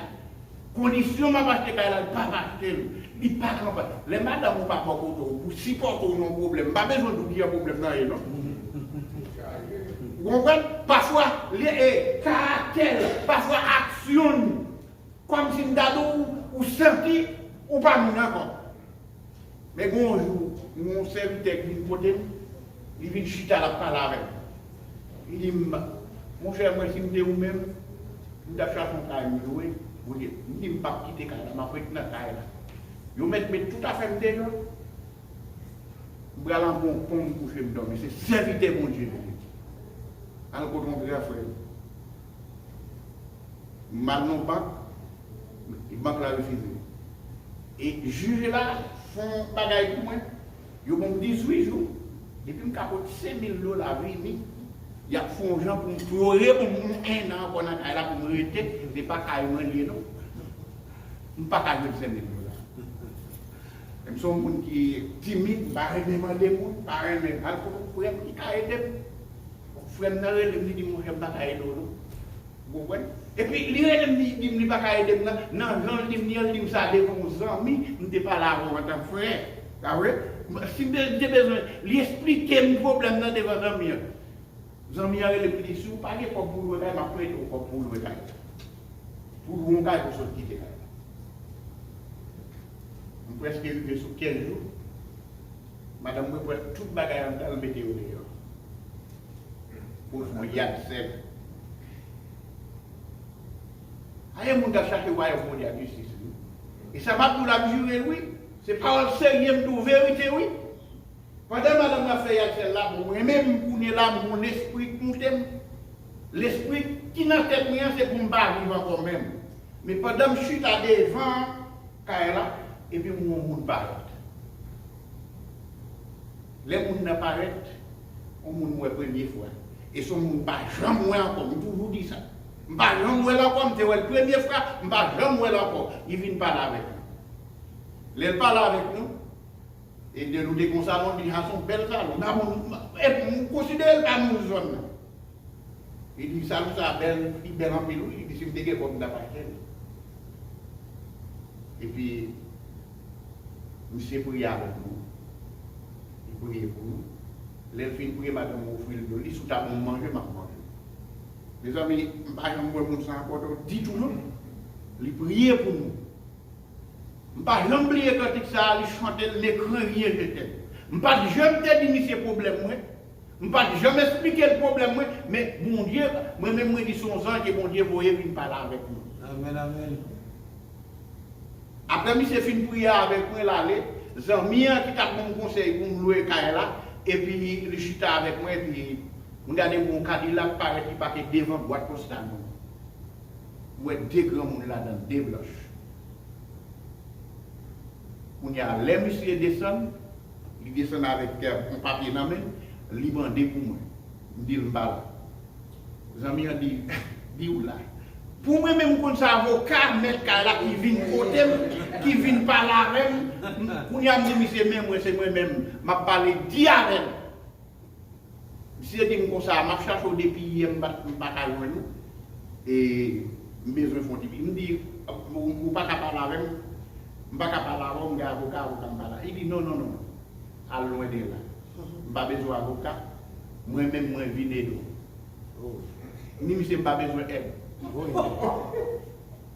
Kondisyon m ap achte kay la, l p ap achte l. Li pa kanpe. Lè madanm ou pa bò kote w pou sipòte w nan yon pwoblèm, m pa bezwen di w ki jan pwoblèm nan ye non. Ou konprann? Pafwa, li, e, karaktè l, pafwa aksyon l, kòmsi m ta di w, ou santi ou pa moun ankò. Men gon yon jou, yon sèvitè ki vin kote m, li vin chita, l ap pale avè m. Li di m, monchè, mwen si m te ou menm, m t ap chache yon kay m lwe, ou di, m di m p ap kite kay la, m ap ret nan kay la. Yo mèt met tout afè m deyò. M pral anba yon pon m kouche m dòmi. Se sèvitè Bondye m ye. Al kote yon gran frè m. M al nan bank, bank la refize. E jij la fè yon bagay pou mwen. Yo ban m dizuit jou. Depi m ka pot senk mil dola vini, y ap fè yon jan pou m, pou yo reban m yon ennan ankò nan kay la pou m rete. Se pa kay mwen li ye non. M pa ka jwenn senk mil dola. Men m se yon moun ki timid, m pa renmen mande moun, m pa renmen al kote yon frè m ki ka ede m. Frè m nan rele m, li di m, monchè, m pa ka ede w non. Ou konprann? Epi li rele m, li di m li pa ka ede m nan, nan jan l di m li an, li di m sa devan yon zanmi m te pale avè w antan frè. Pa vre? Si m te bezwen, li esplike m pwoblèm nan devan zanmi an. Zanmi an rele m, li di, si w pa gen kòb pou w lwe kay, m ap prete w kòb pou w lwe kay. Pou w lwe yon kay pou w sot kite kay la. M prèske rive sou kenz jou. Madanm mwen pran tout bagay anndan l mete yo deyò. Pou l fè yon yad sèl. Ayen moun k ap chache wayòm Bondye ak jistis li. E sa m ap di w la, m jire l wi. Se pawòl serye m di w, verite wi. Pandan madanm nan fè yad sèl la, bon, mwen menm, kounye la, m gon lespri k moute m. Lespri ki nan tèt mwen an, se pou m pa viv ankò menm. Men pandan m chita devan kay la, epi m wè yon moun parèt. Lè moun nan parèt, yon moun m wè premye fwa. E se yon moun m pa janm wè ankò, m toujou di sa. M pa janm wè l ankò, m te wè l premye fwa, m pa janm wè l ankò. Li vin pale avèk nou. Lè l pale avèk nou, e de nou te gon salon, li di, "A, se yon bèl salon." Nan moun, e m konsidere l pa moun zòn nan. Li di, "Salon sa a bèl, li bèl anpil wi." Li di, "Si m te gen kòb, m t ap achte l." Epi, misye priye avèk nou. Li priye pou nou. Lè l fin priye, madanm mwen ofri l dlo. Li sou tab mwen, manje, m ap manje. Mezanmi, m pa janm wè moun sa ankò ditou non. Li priye pou nou. M pa janm bliye kantik sa a, li chante l, Ne crains rien, je t'aime. M pa t janm te di misye pwoblèm mwen. M pa t janm esplike l pwoblèm mwen, men Bondye, mwen menm mwen di se yon zanj ke Bondye voye vin pale avèk mwen. Amèn, amèn. Apre misye fin priye avèk mwen, l ale, zanmi an ki t ap ban m konsèy pou m lwe kay la, epi li chita avèk mwen, epi m gade yon Kadilak parèt, li pake devan bwat postal mwen. M wè de granmoun ladan l, de blanch. Kounye a, lè misye desann, li desann avèk yon papye nan men l, li mande pou mwen. M di l m pa la. Zanmi an di, di w la. Pou mwen menm, m konn se avoka mèt kay la ki vin kote m, ki vin pale avè m. Kounye a, m di misye, men mwen, se mwen menm, m ap pale, di avè l. Misye di m konsa, m ap chache w depi yè, m pa, m pa ka jwenn ou. E m bezwen fè yon ti pi. M di, ou, ou pa ka pale avè m? M pa ka pale avè w, m gen avoka, avoka m pa la. Li di, non, non, non, non. Al lwen de la. M pa bezwen avoka. Mwen menm, mwen vin ede w. M di misye, m pa bezwen èd.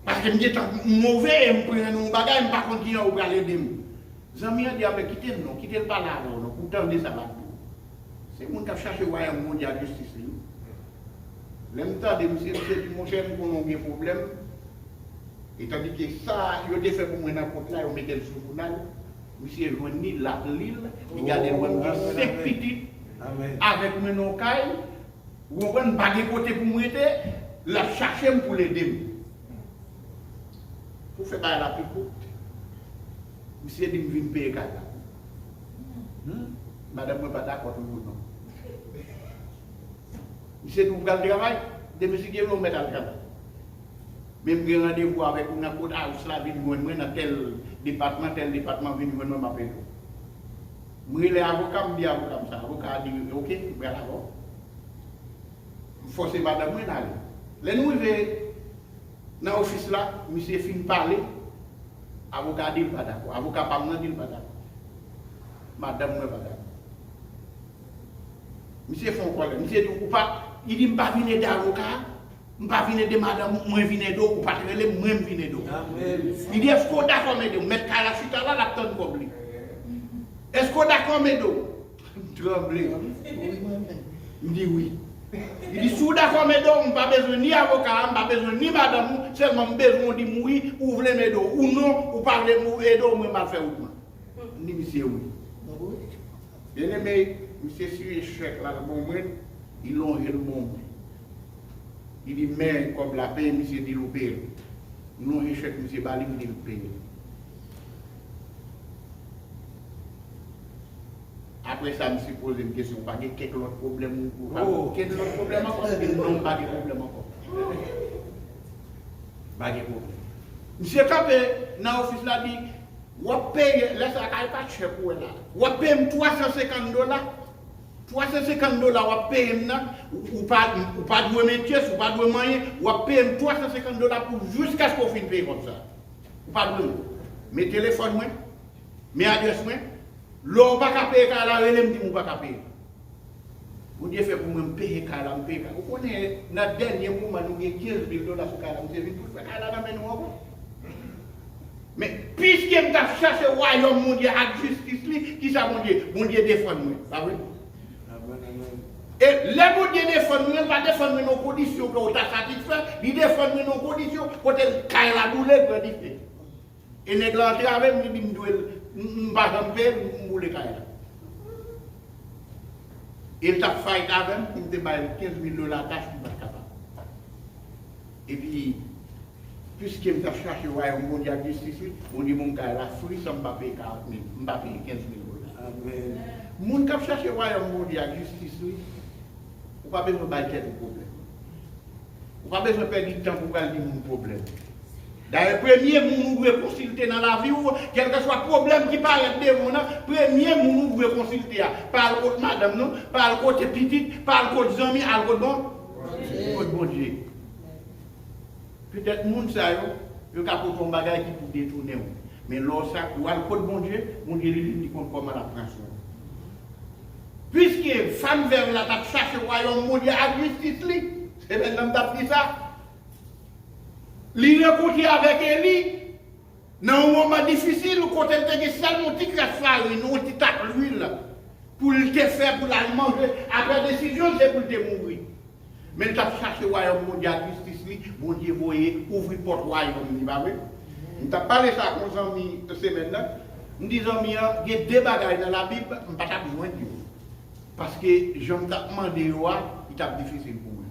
Paske m gentan move e m pran yon bagay, m pa konn kijan ou pral ede m. Zanmi an di, a, men kite l non, kite l pale avè w non, pou w tande sa l ap di w. Se moun k ap chache wayòm Bondye ak jistis li, wi. Lè m tande misye, misye di, monchè, m konnen w gen pwoblèm. E tandike sa yo te fè pou mwen nan kont la, yo mete l sou jounal. Misye jwenn li, l ap li l, li gade l, wè m gen senk pitit avèk mwen nan yon kay. Ou konprann, m pa gen kote pou m rete, l ap chache m pou l ede m. Pou fè bagay la pi kout, misye di m vin peye kay la. Hmm? Madanm mwen pa dakò toujou non. Misye di ou pral travay, demen si Dye vle ou mèt al travay. Men m gen randevou avèk ou nan kot House la, vin jwenn mwen nan tèl depatman, tèl depatman, vin jwenn mwen, m ap ede w. M rele avoka, m di avoka m sa. Avoka a di, oke, m pral avè w. M fòse madanm mwen ale. Lè nou rive nan ofis la, misye fin pale, avoka a di l pa dakò. Avoka pa m nan di l pa dakò. Madanm mwen pa dakò. Misye fè yon kòlè. Misye di, ou pa, li di, m pa vin ede avoka a, m pa vin ede madanm ou, mwen vin ede w, ou pa t rele m, mwen m vin ede w. Li di, èske w dakò m ede w? Mèt kay la chita la, l ap tann kòb li. Èske w dakò m ede w? M tranble. M di wi. Li di, si w dakò m ede w, m pa bezwen ni avoka a, m pa bezwen ni madanm ou, sèlman m bezwen w di m wi, ou vle m ede w, ou non, ou pa vle m ede w, mwen m al fè wout mwen. M di misye wi. Byeneme, misye siyen chèk la, l ban mwen, li lonje l ban mwen. Li di, men kòb la, peye misye, di l ou peye l. M lonje chèk misye ba li, m di l peye l. Apre sa, misye poze m kesyon, ou pa gen kèk lòt pwoblèm ou, ou pa gen kèk lòt pwoblèm ankò? M di l non, m pa gen pwoblèm ankò. M pa gen pwoblèm. Misye kanpe nan ofis la, di, w ap peye, lè sa a kay pa t chè pou wè la. W ap peye m twa san senkant dola. Twa san senkant dola w ap peye m nan, ou, ou pa, ou pa dwe m enkyete, ou pa dwe m anyen, w ap peye m twa san senkant dola pou jiskaske w fin peye kòb sa. Ou pa dwe m. Men telefòn mwen, men adrès mwen, lè w pa ka peye kay la, rele m, di m ou pa ka peye. Bondye fè pou mwen, m peye kay la, m peye kay la. Ou konnen, nan dènye moman, nou gen kenz mil dola sou kay la, misye vin pou l fè kay la nan men nou ankò. Men, piske m t ap chache wayòm Bondye ak jistis li, kisa Bondye? Bondye defann mwen, pa vre? E lè Bondye defann mwen, l pa defann mwen nan yon kondisyon ke w ta satisfè, li defann mwen nan yon kondisyon kote kay la boule, l pran dife. E nèg la antrave m, li di m dwe l, m, m pa janm peye l, m boule kay la. E l t ap fight avè m pou m te ba l kenz mil dola cash, m pa t kapab. Epi, piske m t ap chache wayòm Bondye ak jistis li, Bondye ban m kay la free san m pa peye karant mil, m pa peye kenz mil dola. Amèn. Moun k ap chache wayòm Bondye ak jistis li, ou pa bezwen bay tèt ou pwoblèm. Ou pa bezwen pèdi tan pou w pral di moun pwoblèm. Dayè, premye moun ou dwe konsilte nan lavi w, kèlkeswa pwoblèm ki parèt devan w nan, premye moun ou dwe konsilte a, pa al kot madanm nan, pa al kote pitit, pa al kot zanmi, al kot bon, kot Bondye. Petèt moun sa yo, yo ka pote yon bagay ki pou detounen w. Men lè w sa, ou al kot Bondye, Bondye li menm li konn kòman l ap pran swen w. Piske fanm vèv la t ap chache wayòm Bondye ak jistis li, se menm nan m t ap di sa. Li rankontre avèk Eli nan yon moman difisil kote l te gen sèlman yon ti kras farin, yon ti tak lwil pou l te fè pou l al manje. Apre desizyon l, se pou l te mouri. Men l t ap chache wayòm Bondye ak jistis li, Bondye voye ouvri pòt wayòm li, pa vre? M t ap pale sa ak yon zanmi semèn nan. M di zanmi an, gen de bagay nan Labib, m pa t ap jwenn yo. Paske jan m t ap mande yo a, li t ap difisil pou mwen.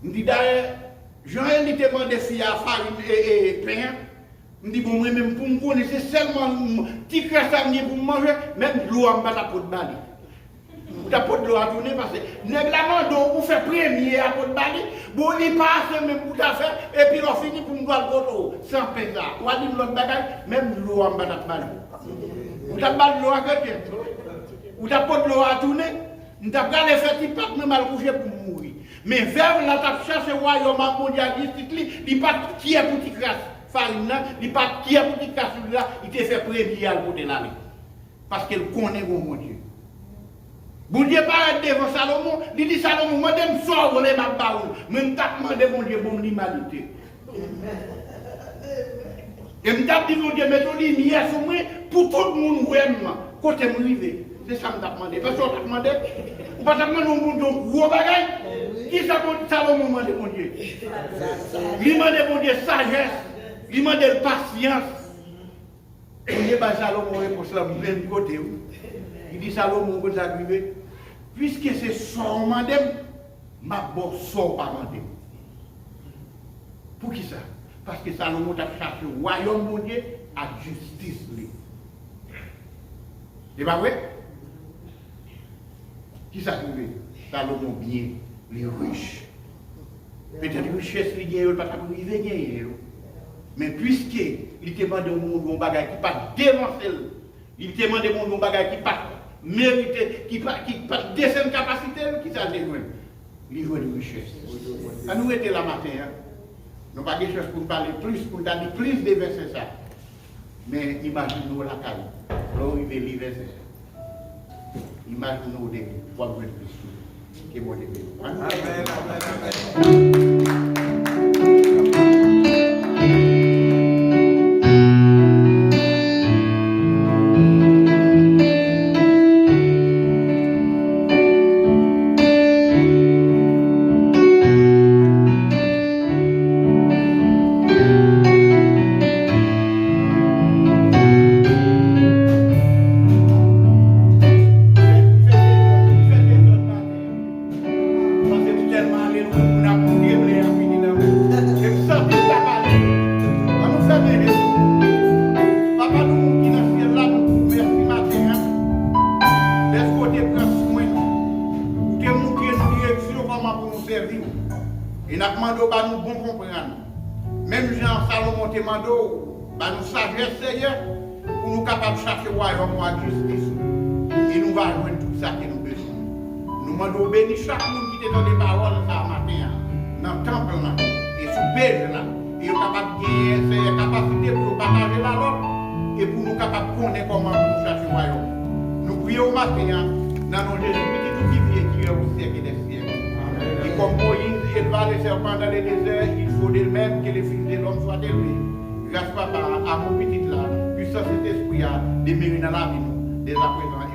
M di dayè, jan Eli te mande fi a farin e, e pen an, m di bon, mwen menm pou m konnen se sèlman m, ti kras sa m gen pou m manje, menm dlo a m pa t ap pot ba li. Ou ta pot dlo a tounen, paske nèg la mande w pou fè premye a pot ba li. Bon, li pa ase menm pou ta fè, epi lè w fini pou m pral kote w, san pen sa. W a di m lòt bagay, menm dlo a m pa t ap ba li. Ou t ap ba l dlo a, kretyen? Ou t ap pot dlo a tounen? M t ap prale fè ti pap mwen m al kouche pou m mouri. Men vèv la t ap chache wayòm ak Bondye ak jistis li, li pa t kyè pou ti kras farin nan, li pa t kyè pou ti kras lwil la, li te fè premye a l pote l ale. Paske l konnen gon Bondye. Bondye parèt devan Salomon, li di Salomon, mande m sa w vle, m ap ba ou l. Mwen, m t ap mande Bondye ban m limanite. E m t ap di Bondye, met yon limyè sou mwen, pou tout moun wè m, kote m rive. Se sa m t ap mande. Paske w t ap mande, ou pa t ap mande yon Bondye yon gwo bagay. Kisa Bon-, Salomon mande Bondye? Li mande Bondye sajès, li mande l pasyans. Bondye bay Salomon repons lan menm kote, wi. Li di Salomon, ou konn sa k rive? Piske se sa w mande m, m ap ba w sa w pa mande m. Poukisa? Paske Salomon t ap chache wayòm Bondye ak jistis li. Se pa vre? Kisa k rive? Salomon byen, li rich. Petèt richès li gen yo, li pa t ap rive genyen yo. Men piske li te mande yon moun yon bagay ki pa t devanse l, li te mande moun yon bagay ki pa t merite, ki pa, ki pa t desann kapasite l, kisa l te jwenn? Li jwenn richès. Ann nou rete la maten an. Nou pa gen chans pou n pale plis, pou n ta li plis de vèsè sa. Men imajine w lakay ou. Lè w rive li vèsè sa. Imajine w de w ap jwenn plis tou. Ke Bondye beni w. Amèn. Amèn, amèn, amèn. Paske m tèlman ale lwen pou n ap moute m lè y ap vini nan men. E m santi l t ap ale. Ann nou fèmen je nou. Papa nou ki nan syèl la, nou di w mèsi maten an. Dèske w te pran swen nou. Ou te moutre nou direksyon kòman pou nou sèvi w. E n ap mande w ba nou bon konprann. Menm jan Salomon te mande w, ba nou sajès, Seyè, pou nou kapab chache wayòm ou ak jistis ou, e nou va jwenn tout sa ke nou bezwen. Nou mande w beni chak moun ki te tande pawòl sa a maten an, nan tanp lan, e sou pej la, e yo kapab genyen, Seyè, kapasite pou yo pataje l a lòt, e pou nou kapab konnen kòman pou nou chache wayòm ou. Nou priye w maten an, nan non Jezi, pitit ou ki viv e ki règne au siècle des siècles. E kòm Moyiz elva le sèpan dans le désert, il faut de même que le Fils de l'homme soit élevé. Gras Papa a, amou Pitit la, pwisans Sentespri a, demere nan lavi nou, dèzaprezan